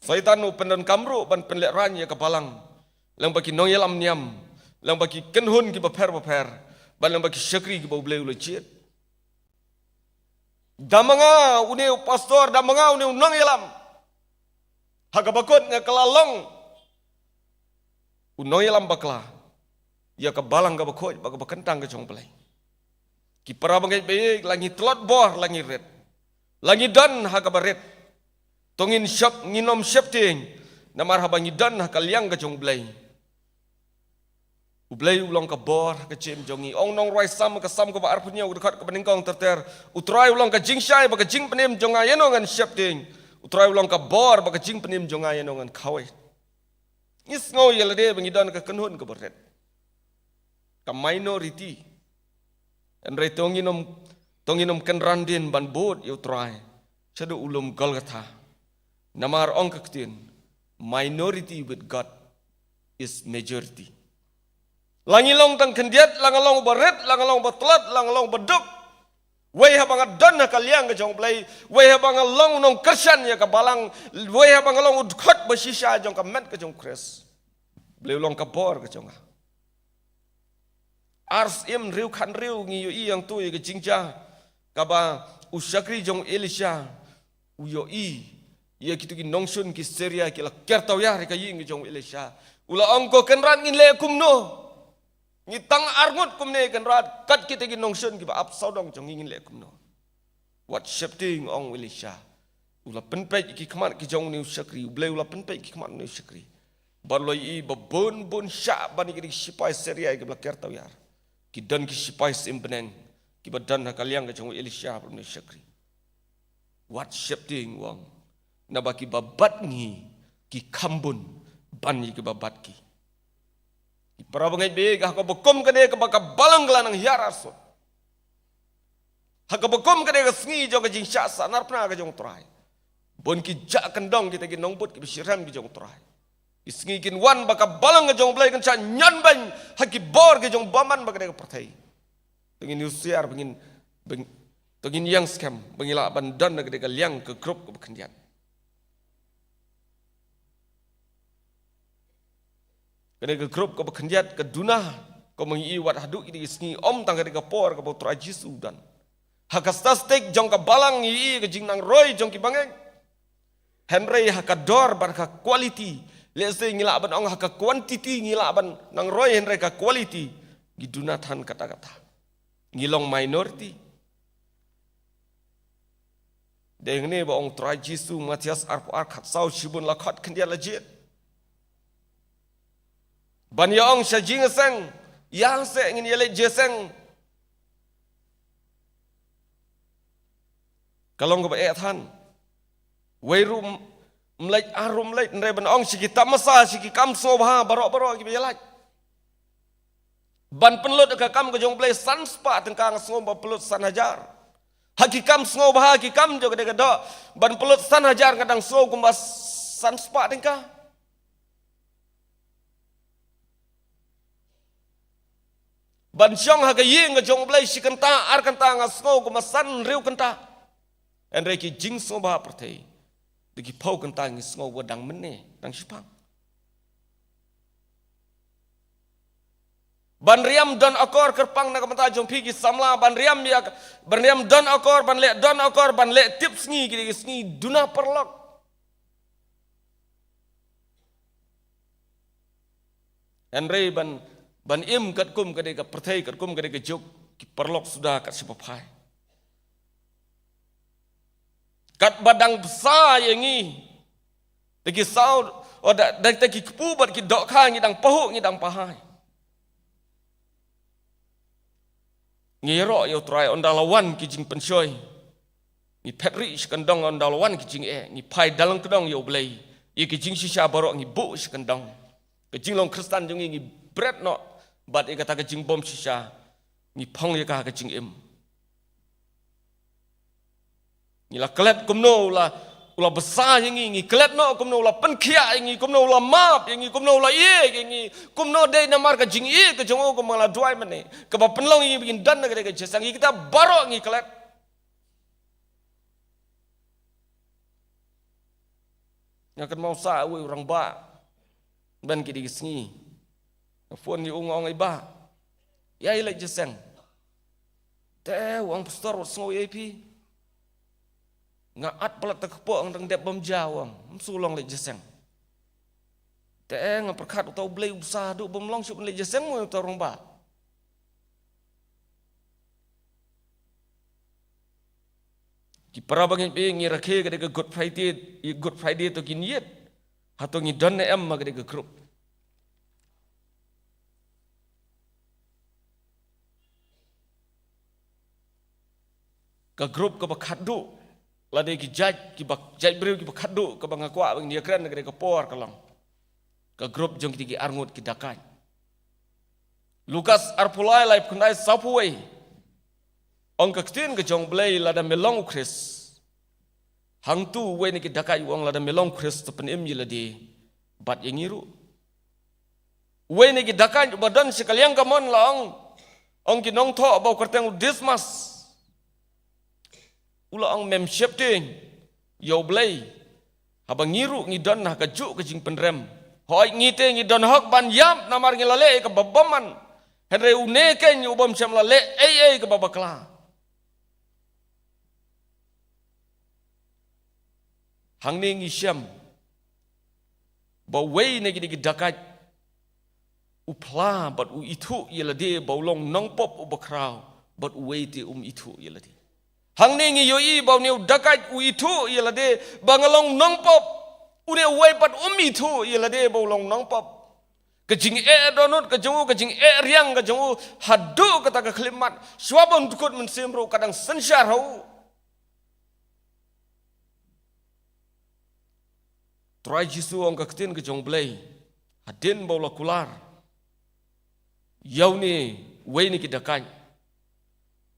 Soitan u pyndonkam ruh ban pynlehraiñ ïa ka balang lyngba ki nongïalam niam, lyngba ki kynhun kiba pher bapher, bad lyngba ki shakri kiba U Blei u la jied. Da ma nga une u pastor, da ma nga une u nongïalam, ha kaba kut nga kylla long u nongïalam bakla ïa ka balang kaba khuid bad kaba kyntang ka jong U Blei. Ki para bangeit ba ïeit, la ngi tlot bor, la ngi rit, la ngi don ha kaba rit. To ngin shep, ngin ym sheptieng, namar haba ngi don ha ka liang ka jong U Blei, U Blei u long ka bor ha ka jingim jong ngi. Ong u nongrwai Salm, ka Salm kaba arphew hynñiew, ka dkhot kaba nyngkong ter ter: U Trai u long ka jingshai bad ka jingpynim jong nga, ïano ngan sheptieng? U Trai u long ka bor bad ka jingpynim jong nga, ïano ngan khawei? Ngi sngew ïa lade ba ngi don ka kynhun kaba rit, ka minority. Hynrei to ngin ym, to ngin ym kynran dien ban bud ïa U Trai shaduh u lum Golgotha. Namar ong ka ktien, minority with God is majority. La ngi long tang khyndiat, la nga long ba rit, la nga long ba tlot, la nga long ba duk, wei haba nga don ha ka liang ka jong U Blei, wei haba nga long u nongkyrshan ïa ka balang, wei haba nga long u dkhot ba shisha jong ka met ka jong U Khrist, U Blei u long ka bor ka jong nga. Ar Syiem hynriew khathynriew ngi ïohi hangto ïa ka jingjia kaba u shakri jong u Elisha u ïohi ïa kito ki nongshun ki Syria ki la ker tawiar ïa ka ïing ka jong u Elisha. U la ong, ko Kynrad, ngin leh kumno? Ngi tang arngut kumne Kynrad, kat kita ki nongshun kiba ap sawdong jong ngi, ngin leh kumno? Wat sheptieng, ong u Elisha. U la pynpeit ki khmat ki jong une u shakri, U Blei u la pynpeit ki khmat une u shakri. Bad u la ïohi ba bun bun shah ban ïa ki shipai Syria kiba la ker tawiar, ki don ki shipai syiem bneng kiba don ha ka liang ka jong u Elisha bad une u shakri. Wat sheptieng, u ong, naba kiba bat ngi ki kham bun ban ïa kiba bat ki. Ki para bangeit ba ïeit, ha kaba kum kane kaba ka balang ka la nang hiar arsut, ha kaba kum kane ka sngi jong ka jingshah sahnarphna ka jong U Trai, bun ki jah kyndong kita ki nongbud kiba shitrhem ki jong U Trai. Ki sngi kin wan ba ka balang ka jong U Blei kan shah ñion beiñ ha ki bor ki jong u bymman bad kane ka pyrthei. To ngin husiar ba ngin, ba ngin, to ngin ïeng skhem ba ngin lah ban don ha kane ka liang, ka grup kaba khyndiat. Kane ka grup kaba khyndiat ka duna, kumba ngi ïohi wat haduh kine ki sngi, ym tang kane ka por kaba U Trai Jisu u don. Ha ka statistic jong ka balang ngi ïohi ka jingnangroi jong ki bangeit. Hynrei ha ka dor bad ka quality, lehse ngi lah ban ong ha ka quantity ngi lah ban nangroi, hynrei ka quality ngi duna than katta katta. Ngi long minority. Dei hangne ba ong U Trai Jisu, Mathaios arphew ar khatsaw, shibun la khot khyndiat la jied. Ban ïa ong sha jingïaseng, ïa seh ngin ïaleit jingïaseng. Ka long kaba eh than. Wei ruh ym leit, ar ruh ym leit, hynrei ban ong sha ki tamasa, sha ki kam sngewbha baroh baroh kiba ïalait. Ban pynlut ha ka kam ka jong U Blei san spah tyngka, nga sngew ba pynlut san hajar. Ha ki kam sngewbha, ha ki kam jong ka dei ka doh, ban pynlut san hajar nga dang sngew kumba san spah tyngka. Ban shong ha ka ïing ka jong U Blei shi kynta ar kynta nga sngew kumba san hynriew kynta. Hynrei ki jingsngewbha pyrthei, da ki phew kynta ngi sngew ba dang mynne, dang shipang. Ban riam don akor kyrpang na ka bynta jong phi ki samla, ban riam ïa, ban riam don akor, ban leh don akor, ban leh tip sngi, ki dei ki sngi duna paralok. Hynrei ban, ban im katkum ka dei ka pyrthei, katkum ka dei ka juk, ki paralok suda kat shipaphai. Katba dang bsa ïa ngi, da ki saw, o da, da, da ki kpu bad ki dohkha ngi dang pahuh, ngi dang pahai. Ngi ïaroh ïa U Trai, ynda la wan ki jingpynshoi, Ngi phet rieh sha kyndong ynda la wan ka jingeh, ngi phai dalang kyndong ïa U Blei. Ïa ka jingshisha baroh ngi buh sha kyndong. Ka jinglong Khristan jong ngi ngi bret noh bad ïa kata ka jingbym shisha. Ngi phong ïa ka ha ka jingim. Ngi la klet kumno u la, u la bsa ïa ngi, ngi klet noh kumno u la pynkhiah ïa ngi, kumno u la map ïa ngi, kumno u la ïeit ïa ngi, kumno dei namar ka jingïeit ka jong u kumba la duwai mynne, kaba pynlong ïa ngi ba ngin don ha kata ka jingïaseng, ïa kita baroh ngi klet. Nga kynmaw sa uwei u rangbah ban ki dei ki sngi. Nga phone ïa u nga ong, "Ai bah, ïa i leit jingïaseng." Te u ong, "Pastor, wat sngew ïa phi. Nga at palat ta kpoh, nga dang dep bam ja," u ong. "Ym shu long leit jingïaseng." Te nga pyrkhat uta U Blei u bsa haduh bym long shuh ban leit jingïaseng mo uta u rangbah. Ki para bangeit, ngi rakhe ka dei ka Good Friday, i Good Friday to kin ïit. Hato ngi don ne em ha ka dei ka group? Ka group kaba khatduh, lane ki jait, kiba jait briew kiba khatduh, kaba nga kwah ba ngin ïakren ha ka dei ka por ka long ka group jong ki dei ki arngut ki dakait. Lukas arphew lai, laiphew khyndai, sawphew wei. Ong ka ktien ka jong U Blei, lada me long U Khrist, hangtu uwei na ki dakait u ong, "Lada me long U Khrist, to pynim ïa lade bad ïa ngi ruh." Uwei na ki dakait uba don sha ka liang kamon la ong, ong ki nongthoh ba u kyrteng u Dismas. U la ong, "Mem sheptieng ïa U Blei, haba ngi ruh ngi don ha kajuh ka jingpynrem. Hooid, ngi te ngi don hok ban ïap namar ngi la leh ïa kaba bymman. Hynrei une keiñ u bym shym la leh ei ei kaba bakla." Hangne ngi shem ba uwei na ki dei ki dakait u phla bad u ithuh ïa lade ba u long nongpop uba khraw, bad uwei te um ithuh ïa lade. Hangne ngi ïohi ba une u dakait u ithuh ïa lade ba nga long nongpop, une uwei pat um ithuh ïa lade ba u long nongpop. Ka jingeh dohnud ka jong u, ka jingeh riang ka jong u, haduh kata ka khyllipmat, shuwa ban dkut mynsiem ruh ka dang synshar ha u. Trai Jisu ong ka ktien ka jong U Blei, hadien ba u la kular ïa une uwei na ki dakait,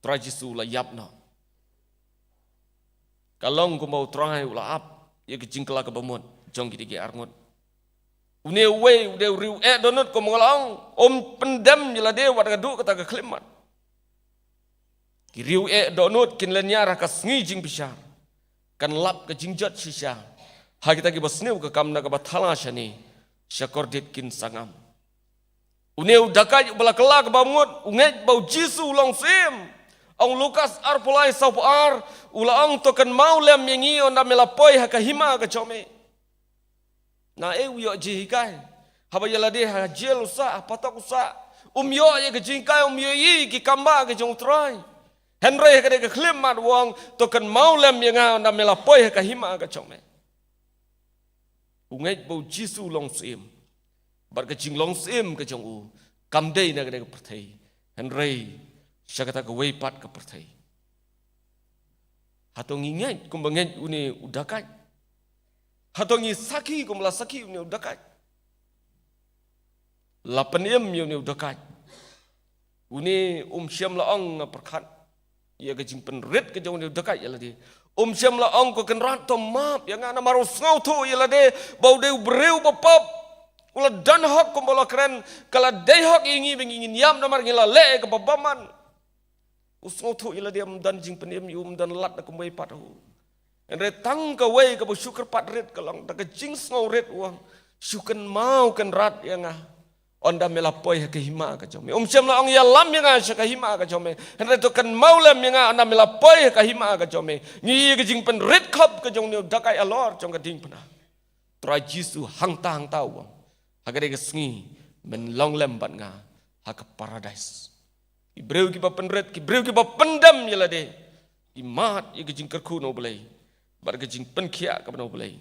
Trai Jisu u la ïap noh. Ka long kumba U Trai u la ap ïa ka jingkylla kaba mut jong ki dei ki arngut. Une uwei u dei u rieweh dohnud kumba nga la ong, um pyndem ïa lade wat haduh kata ka khyllipmat. Ki rieweh dohnud kin lynñiar ha ka sngi jingbishar. Kan lap ka jingjot shisha ha kita kiba sniew ka kam na kaba thala shane, shakor dien kin sangam. Une u dakait uba la kylla kaba mut u ngeit ba U Jisu u long syiem. Ong Lukas arphew lai, sawphew ar, u la ong, "To kynmaw lem ïa ngi ynda me la poi ha ka hima ka jong me." Naei u ïoh jinghikai? Haba ïa lade ha jel u sah, ha patok u sah, um ïoh ïa ka jinghikai, um ïohi ki kambah ka jong U Trai. Hynrei ha ka dei ka khyllipmat u ong, "To kynmaw lem ïa nga ynda me la poi ha ka hima ka jong me." U ngeit ba U Jisu u long syiem. Bad ka jinglong syiem ka jong u kam dei na ka dei ka pyrthei, hynrei sha kata kawei pat ka pyrthei. Hato ngi ngeit kumba ngeit une u dakait? Hato ngi sakhi kumba la sakhi une u dakait? La pynim ïa une u dakait. Une um shym la ong, nga pyrkhat ïa ka jingpynrit ka jong une u dakait ïa lade. Um shym la ong, "Ko Kynrad, to map ïa nga," namar u sngewthuh ïa lade ba u dei u briew ba pop. U la don hok kumba la kren, ka la dei hok ïa ngi ba ngin ïap namar ngi la leh ïa kaba bymman. U sngewthuh ïa lade, um don jingpynim ïa u, um don lad na kumwei pat ha u. Hynrei tang kawei kaba shu kyrpad rit ka long, da ka jingsngewrit u ong, "Shu kynmaw Kynrad ïa nga ynda me la poi ha ka hima ka jong me." Um shym la ong, "Ïalam ïa nga sha ka hima ka jong me." Hynrei, "To kynmaw lem ïa nga ynda me la poi ha ka hima ka jong me." Ngi ïohi ka jingpynrit khop ka jong une u dakait halor jong ka diengphna. Trai Jisu hangta hangta u ong, "Ha ka dei ka sngi men long lem bad nga ha ka paradais." Ki briew kiba pynrit, ki briew kiba pyndem ïa lade, ki mad ïa ka jingkyrkhu na U Blei bad ka jingpynkhiah kaba na U Blei.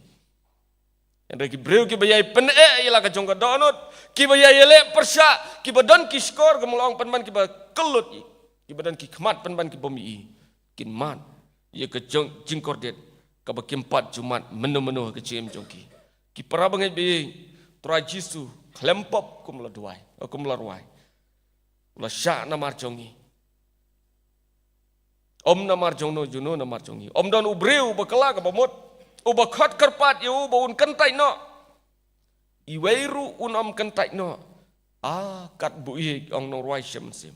Hynrei ki briew kiba ïai pyneh ïa la ka jong ka dohnud, kiba ïai ïaleh pyrshah, kiba don ki shkor, ka mut la ong, pynban kiba kyllut ïa, kiba don ki khmat, pynban ki bym ïohi, kin mad ïa ka jong-, jingkordit kaba kim pat ju mad mynno mynno ha ka jingim jong ki. Ki para bangeit ba ïeit, Trai Jisu khlem pop kum la duwai, eh, kum la rwai. U la shah namar jong ngi. Ym namar jong no, juno namar jong ngi. Ym don u briew uba kylla kaba mut, uba khot kyrpad ïa u ba un kyntait noh. Iwei ruh un ym kyntait noh. Ah, katba ïeit, ong nongrwai Shem Mynsiem.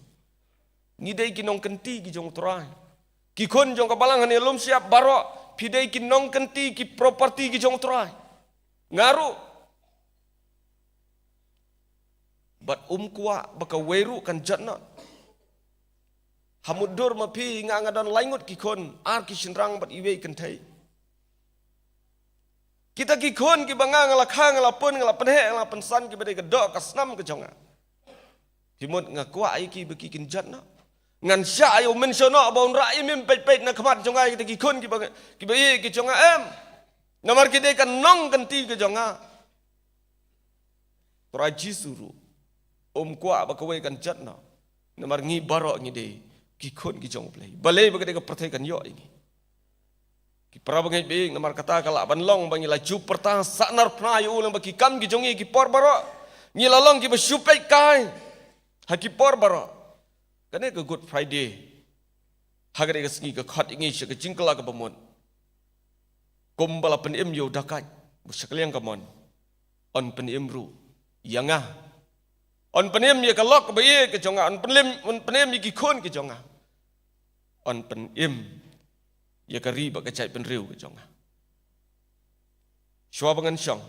Ngi dei ki nongkynti ki jong u Trai. Ki khun jong ka balang hangne lum shyiap baroh, phi dei ki nongkynti, ki property ki jong u Trai. Nga ruh. Bad um kwah ba kawei ruh kan jot noh. Ha mutdur ma phi, nga, nga don lai ngut ki khun, ar ki shynrang bad iwei kynthei. Kita ki khun kiba nga, nga la kha, nga la pun, nga la pynheh, nga la pynsan, kiba dei ka doh ka snam ka jong nga. Phi mut nga kwah ïa ki ba ki kin jot noh? Ngan shah ïa u mynsiem noh ba un rah imim peit peit na khmat jong nga ïa kita ki khun kiba, kiba ïeit ki jong nga, em? Namar ki dei ka nongkynti ka jong nga. Trai Jisu ruh um kwah ba kawei kan jot noh. Namar ngi baroh ngi dei ki khun ki jong U Blei. Balei ba ka dei ka pyrthei kan ïoh ïa ngi. Ki para bangeit ba ïeit, namar kata ka lah ban long ba ngi la ju pyrta sahnarphna ïa u lyngba ki kam ki jong ngi ki por baroh. Ngi la long kiba shu peit kai ha ki por baroh. Kane ka Good Friday, ha kane ka sngi ka khot ïa ngi sha ka jingkylla kaba mut. Kumba la pynim ïa u dakaid ba shakliang ka mon, yn pynim ruh ïa nga. Yn pynim ïa ka lok ba ïeit ka jong nga, yn pynim, yn pynim ïa ki khun ki jong nga. Yn pynim ïa ka ri bad ka jaitbynriew ka jong nga. Shuwa ba ngan shong,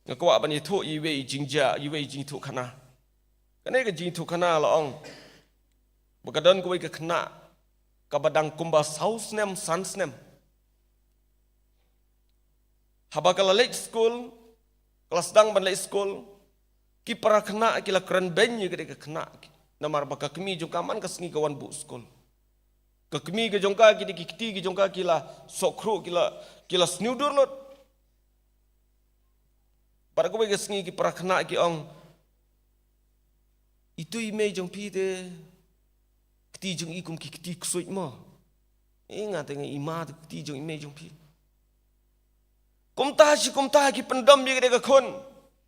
nga kwah ban ïathuh ïa iwei i jingjia, iwei i jingïathuhkhana. Kane ka jingïathuhkhana la ong ba ka don kawei ka khynnah kaba dang kumba saw snem, san snem. Haba ka la leit skul, ka la sdang ban leit skul, ki para khynnah ki la kren beiñ ïa ka dei ka khynnah, namar ba ka kmie jong ka man ka sngi ka wan buh skul. Ka kmie ka jong ka, ki dei ki kti ki jong ka, ki la sohkhruh, ki la, ki la sniew dur lut. Bad kawei ka sngi ki para khynnah ki ong, "Itu i mei jong phi te, kti jong i kum ki kti ksuid mo. I nga te nga i ma te, kti jong i mei jong phi." Kumta shi kumta ki pyndom ïa ka dei ka khun,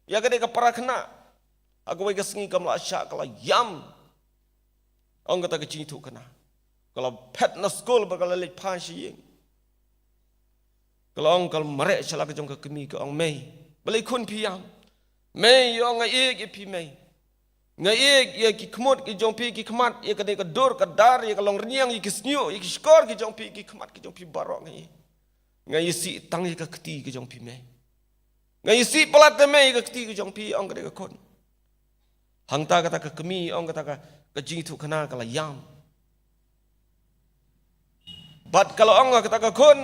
ïa ka dei ka para khynnah. Ha kawei ka sngi kam lah shah, ka la ïam. Ong kata ka jingïathuhkhana. Ka la phet na skul bad ka la leit phai sha ïing. Ka la ong, ka la mareh sha la ka jong ka kmie, ka ong, "Mei, balei khun phi ïam?" "Mei, ïoh nga ïeit ïa phi mei. Nga ïeit ïa ki khmut ki jong phi, ki khmat, ïa ka dei ka dur ka dar, ïa ka longrynïeng, ïa ki shñiuh, ïa ki shkor ki jong phi, ki khmat ki jong phi baroh nga ïeit. Nga isih tang ïa ka kti ka jong phi mei. Nga isih palat te mei ïa ka kti ka jong phi," ong ka dei ka khun. Hangta kata ka kmie, ong kata ka, ka jingïathuhkhana, ka la ïam. Bad ka la ong ha kata ka khun,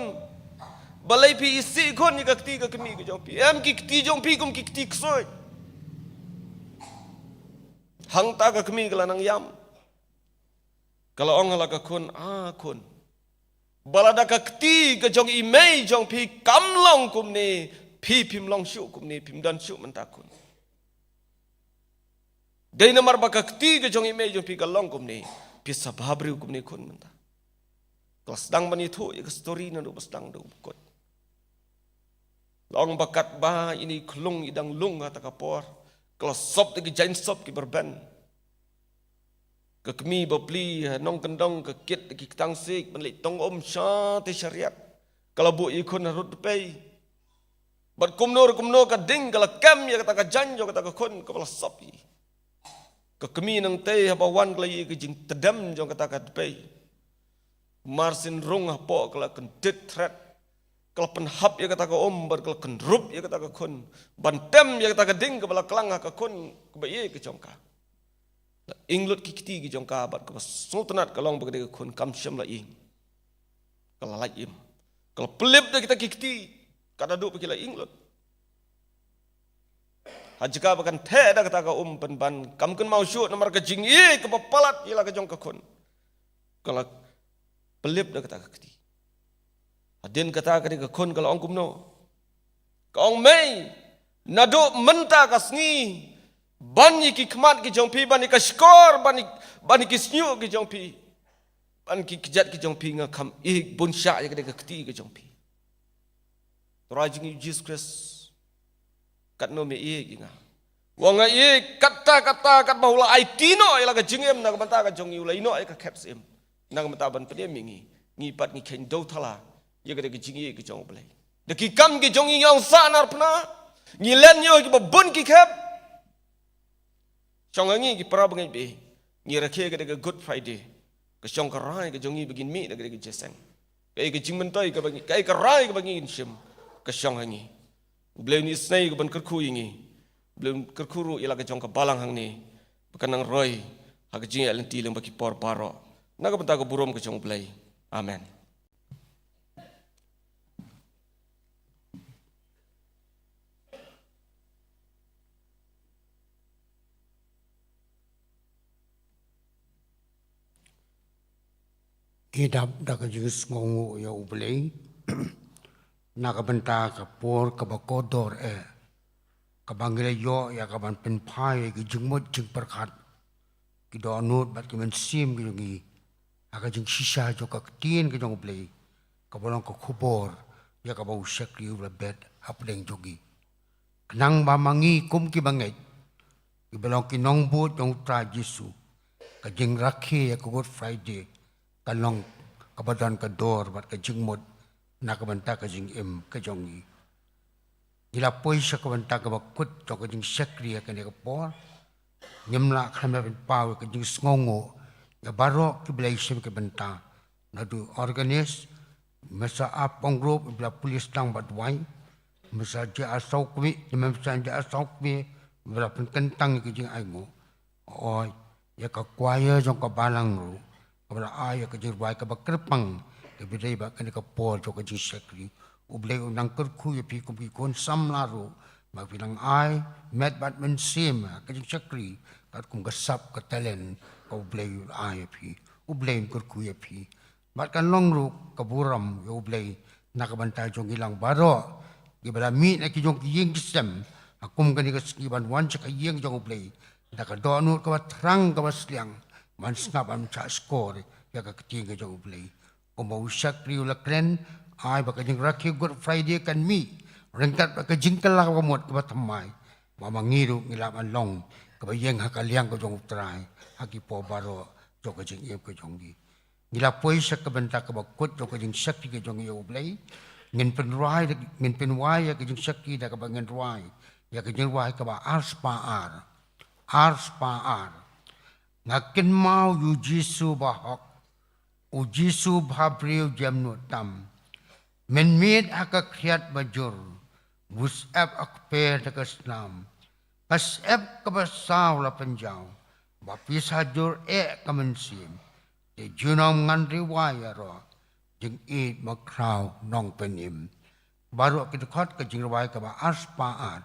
"Balei phi isih khun ïa ka kti ka kmie ka jong phi? Em ki kti jong phi kum ki kti ksuid?" Hangta ka kmie ka la nang ïam. Ka la ong ha la ka khun, "Ah khun, ba lada ka kti ka jong i mei jong phi kam long kumne, phi phim long shuh kumne, phim don shuh mynta khun. Dei namar ba ka kti ka jong i mei jong phi ka long kumne, phi sa bhabriew kumne khun mynta." Ka la sdang ban ïathuh ïa ka story naduh ba sdang haduh ba kut. La ong ba katba ine i khlung i dang lung ha kata ka por, ka la sop da ki jaiñsop kiba rben. Ka kmie bapli ha nongkyndong ka kit da ki ktang siej ban leit tong um shatei shariat. Ka la buh ïa i khun harud dpei. Bad kumno re kumno ka ding ka la kem ïa kata ka jaiñ jong kata ka khun kaba la sop ïa i. Ka kmie nangtei haba wan ka la ïohi ïa ka jingtdem jong kata ka dpei. Marsien rung hapoh ka la kyndit thret. Ka la pynhap ïa kata ka um bad ka la kynrup ïa kata ka khun. Ban tem ïa kata ka ding kaba la klang ha ka khun kaba ïeit ka jong ka. La ing lut ki kti ki jong ka bad kaba sngewtynnat ka long ba ka dei ka khun kam shym la ing. Ka la lait im. Ka la pynlip da kita ki kti. Ka da duh ba ki la ing lut. Ha jaka ba kan theh da kata ka um pynban kam kynmaw shuh namar ka jingïeit kaba palat ïa la ka jong ka khun. Ka la pynlip da kata ka kti. Hadien kata ka dei ka khun ka la ong kumno? Ka ong, "Mei, naduh mynta ka sngi, ban ïa ki khmat ki jong phi, ban ïa ka shkor, ban ïa, ban ïa ki shñiuh ki jong phi, ban ki kjat ki jong phi, nga kham ïeit bun shah ïa ka dei ka kti ka jong phi. Trai jong ngi Jisu Khrist, katno me ïeit ïa nga. Wa nga ïeit katta katta katba u la aiti noh ïa la ka jingim na ka bynta ka jong ngi, u la ïeh noh ïa ka khep syiem na ka bynta ban pynïap ïa ngi. Ngi pat ngi kheiñ dewthala ïa ka dei ka jingïeit ka jong U Blei. Da ki kam ki jong ngi ngi ong sah nar pna, ngi len ïoh kiba bun ki khep. Shong ha ngi ki para bangeit, ba ngi rakhe ka dei ka Good Friday, ka shong ka rai ka jong ngi ba ngin mih na ka dei ka jingïaseng. Kaei ka jingmyntoi kaba ngi, kaei ka rai kaba ngin shim, ka shong ha ngi. U Blei un isynei ka ban kyrkhu ïa ngi. U Blei un kyrkhu ruh ïa la ka jong ka balang hangne, ba kan nang roi ha ka jingïaid lynti lyngba ki por baroh, na ka bynta ka burom ka jong U Blei. Amen. Ngi dap da ka jingsngewnguh ïa U Blei na ka bynta ka por kaba kordor eh, kaba ngi la ïoh ïa ka ban pynphai ïa ki jingmut jingpyrkhat, ki dohnud bad ki mynsiem ki jong ngi ha ka jingshisha jong ka ktien ka jong U Blei, kaba long ka khubor ïa kaba u shakri u la bet hapdeng jong ngi. Khnang ba ma ngi kum ki bangeit, kiba long ki nongbud jong U Trai Jisu, ka jingrakhe ïa ka Good Friday kan long kaba don ka dor bad ka jingmut na ka bynta ka jingim ka jong ngi. Ngi la poi sha ka bynta kaba kut jong ka jingshakri ha kane ka por. Ngim lah khlem da pynpaw ïa ka jingsngewnguh ïa baroh kiba la ïashim ka bynta, naduh organist, Mister Apong Group, iba la pule sdang bad duwai, Mister J R Sawkmie, Mister J R Sawkmie, iba la pynkyntang ïa ka jingainguh. Hooid, ïa ka choir jong ka balang ruh, kaba la ai ïa ka jingrwai kaba kyrpang, kaba dei bad kane ka por jong ka jingshakri. U Blei un nang kyrkhu ïa phi kum ki khun samla ruh, ba phin nang ai met bad mynsiem ha ka jingshakri katkum ka sap ka talent kaba U Blei u la ai ïa phi. U Blei un kyrkhu ïa phi. Bad kan long ruh ka burom ïa U Blei na ka bynta jong ngi lang baroh, kiba la mih na ki jong ki ïing ki sem ha kum kane ka sngi ban wan sha ka ïing jong U Blei da ka dohnud kaba thrang kaba sliang, ban sngap ban shahshkor ïa ka ktien ka jong U Blei. Kumba u shakri u la kren, ai ba ka jingrakhe Good Friday kan mih ryngkat bad ka jingkylla kaba mut kaba thymmai, ba ma ngi ruh ngi lah ban long kiba ïeng ha ka liang ka jong U Trai ha ki por baroh jong ka jingim ka jong ngi. Ngi la poi sha ka bynta kaba kut jong ka jingshakri ka jong ngi ïa U Blei. Ngin pynrwai, ngin pynwai ïa ka jingshakri da kaba ngin rwai ïa ka jingrwai kaba ar spah ar. Ar spah ar. Nga kynmaw ïa U Jisu bahok, U Jisu bhabriew jemnud tam. Mynmiet ha ka khriat bajur, u syep ha kper da ka snam. Ka syep kaba saw la pynjaw, ba pisa jur eh ka mynsiem. Te junom ngan rwai ïaroh, jingïeit ba khraw nongpynim. Baroh ki dkhot ka jingrwai kaba ar spah ar.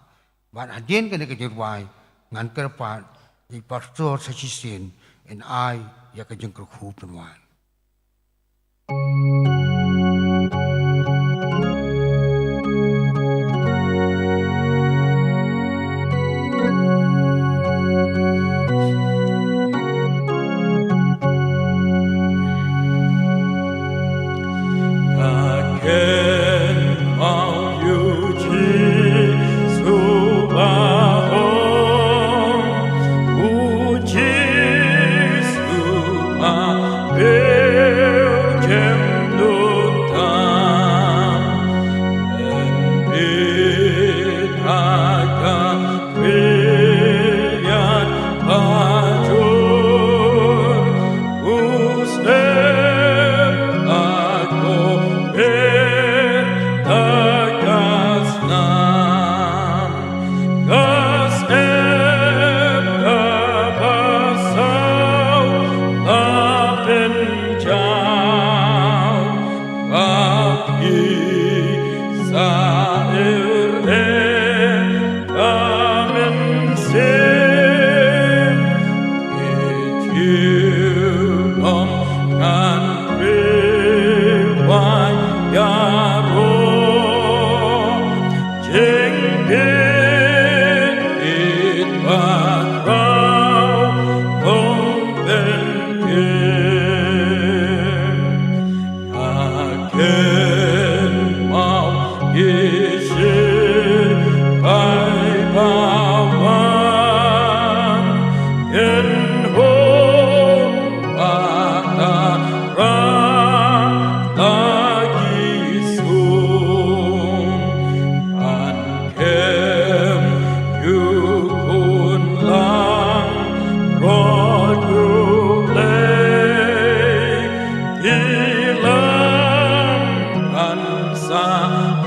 Bad hadien kane ka jingrwai ngan kyrpad ïa i pastor sa shisien in ai ïa ka jingkyrkhu pynwan. Ilang kan sa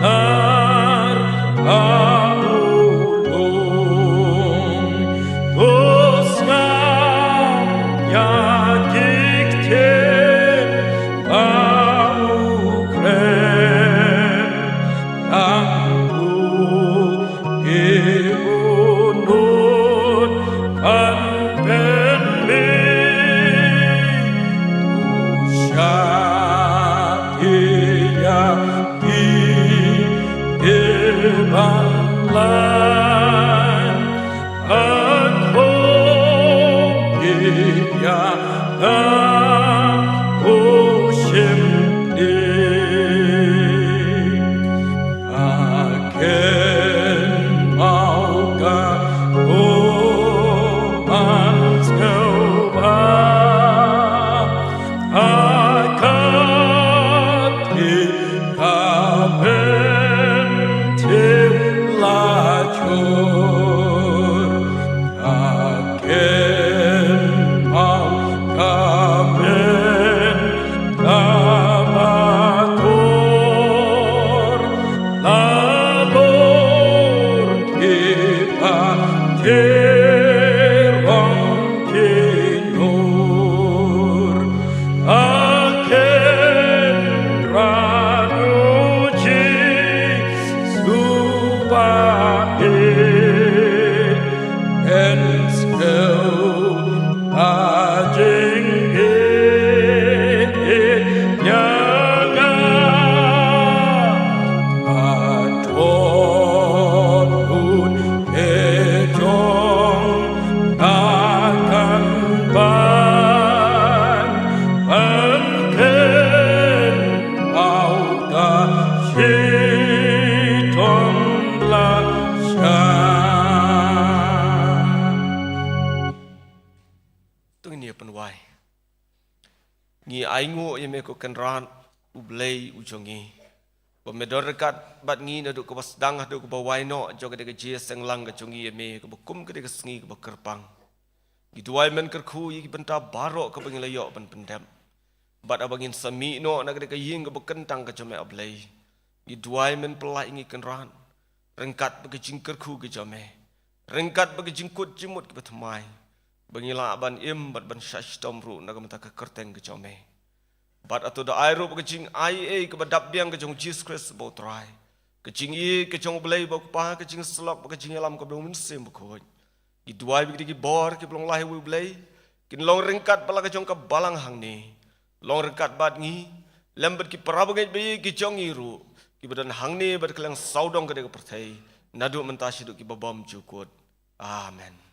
nar ha u lum, to sngap ïa ki ktien ba u kren, tang u Ki bunut kan pynmih, u shah ïa ki ban lait, hakhun ïa ka u shim dih. Aken mau ka u man sngewbha, akat i ka pen tim la chur. Aken mau ka pen ka ba tur, la lor ki ba te rong ki nur. Aken ranu ji suba e en skeu a jing e e nya ga a ton un e jong a kan ban ban ken au ka shi ton la sha. Tang ni pen wai. Ngi ainguh ïa me ko Kynrad, U Blei u jong ngi, ba me don ryngkat bad ngi naduh kaba sdang haduh kaba wai noh jong ka dei ka jingseng lang ka jong ngi ïa me, kaba kum ka dei ka sngi kaba kyrpang. Ngi duwai men kyrkhu ïa ki bynta baroh kaba ngi la ïoh ban pyndep, bad haba ngin sa mih noh na ka dei ka ïing kaba kyntang ka jong me, A Blei. Ngi duwai men pynlait ïa ngi Kynrad, ryngkat bad ka jingkyrkhu ka jong me, ryngkat bad ka jingkut jingmut kaba thymmai, ba ngi lah ban im bad ban shah shitom ruh na ka bynta ka kyrteng ka jong me. Bad hato da ai ruh ba ka jingai ei kaba dap biang ka jong Jisu Khrist ba U Trai, ka jingïeit ka jong U Blei ba U Kpa, ka jingsyllok bad ka jingïalam ka Blei U Mynsiem Bakhuid, ngi duwai ba ki dei ki bor kiba long lai ha U Blei kin long ryngkat bad la ka jong ka balang hangne, long ryngkat bad ngi lem bad ki para bangeit ba ïeit ki jong ngi ruh, kiba don hangne bad kylleng sawdong ka dei ka pyrthei, naduh mynta shaduh kiba bymjukut. Amen.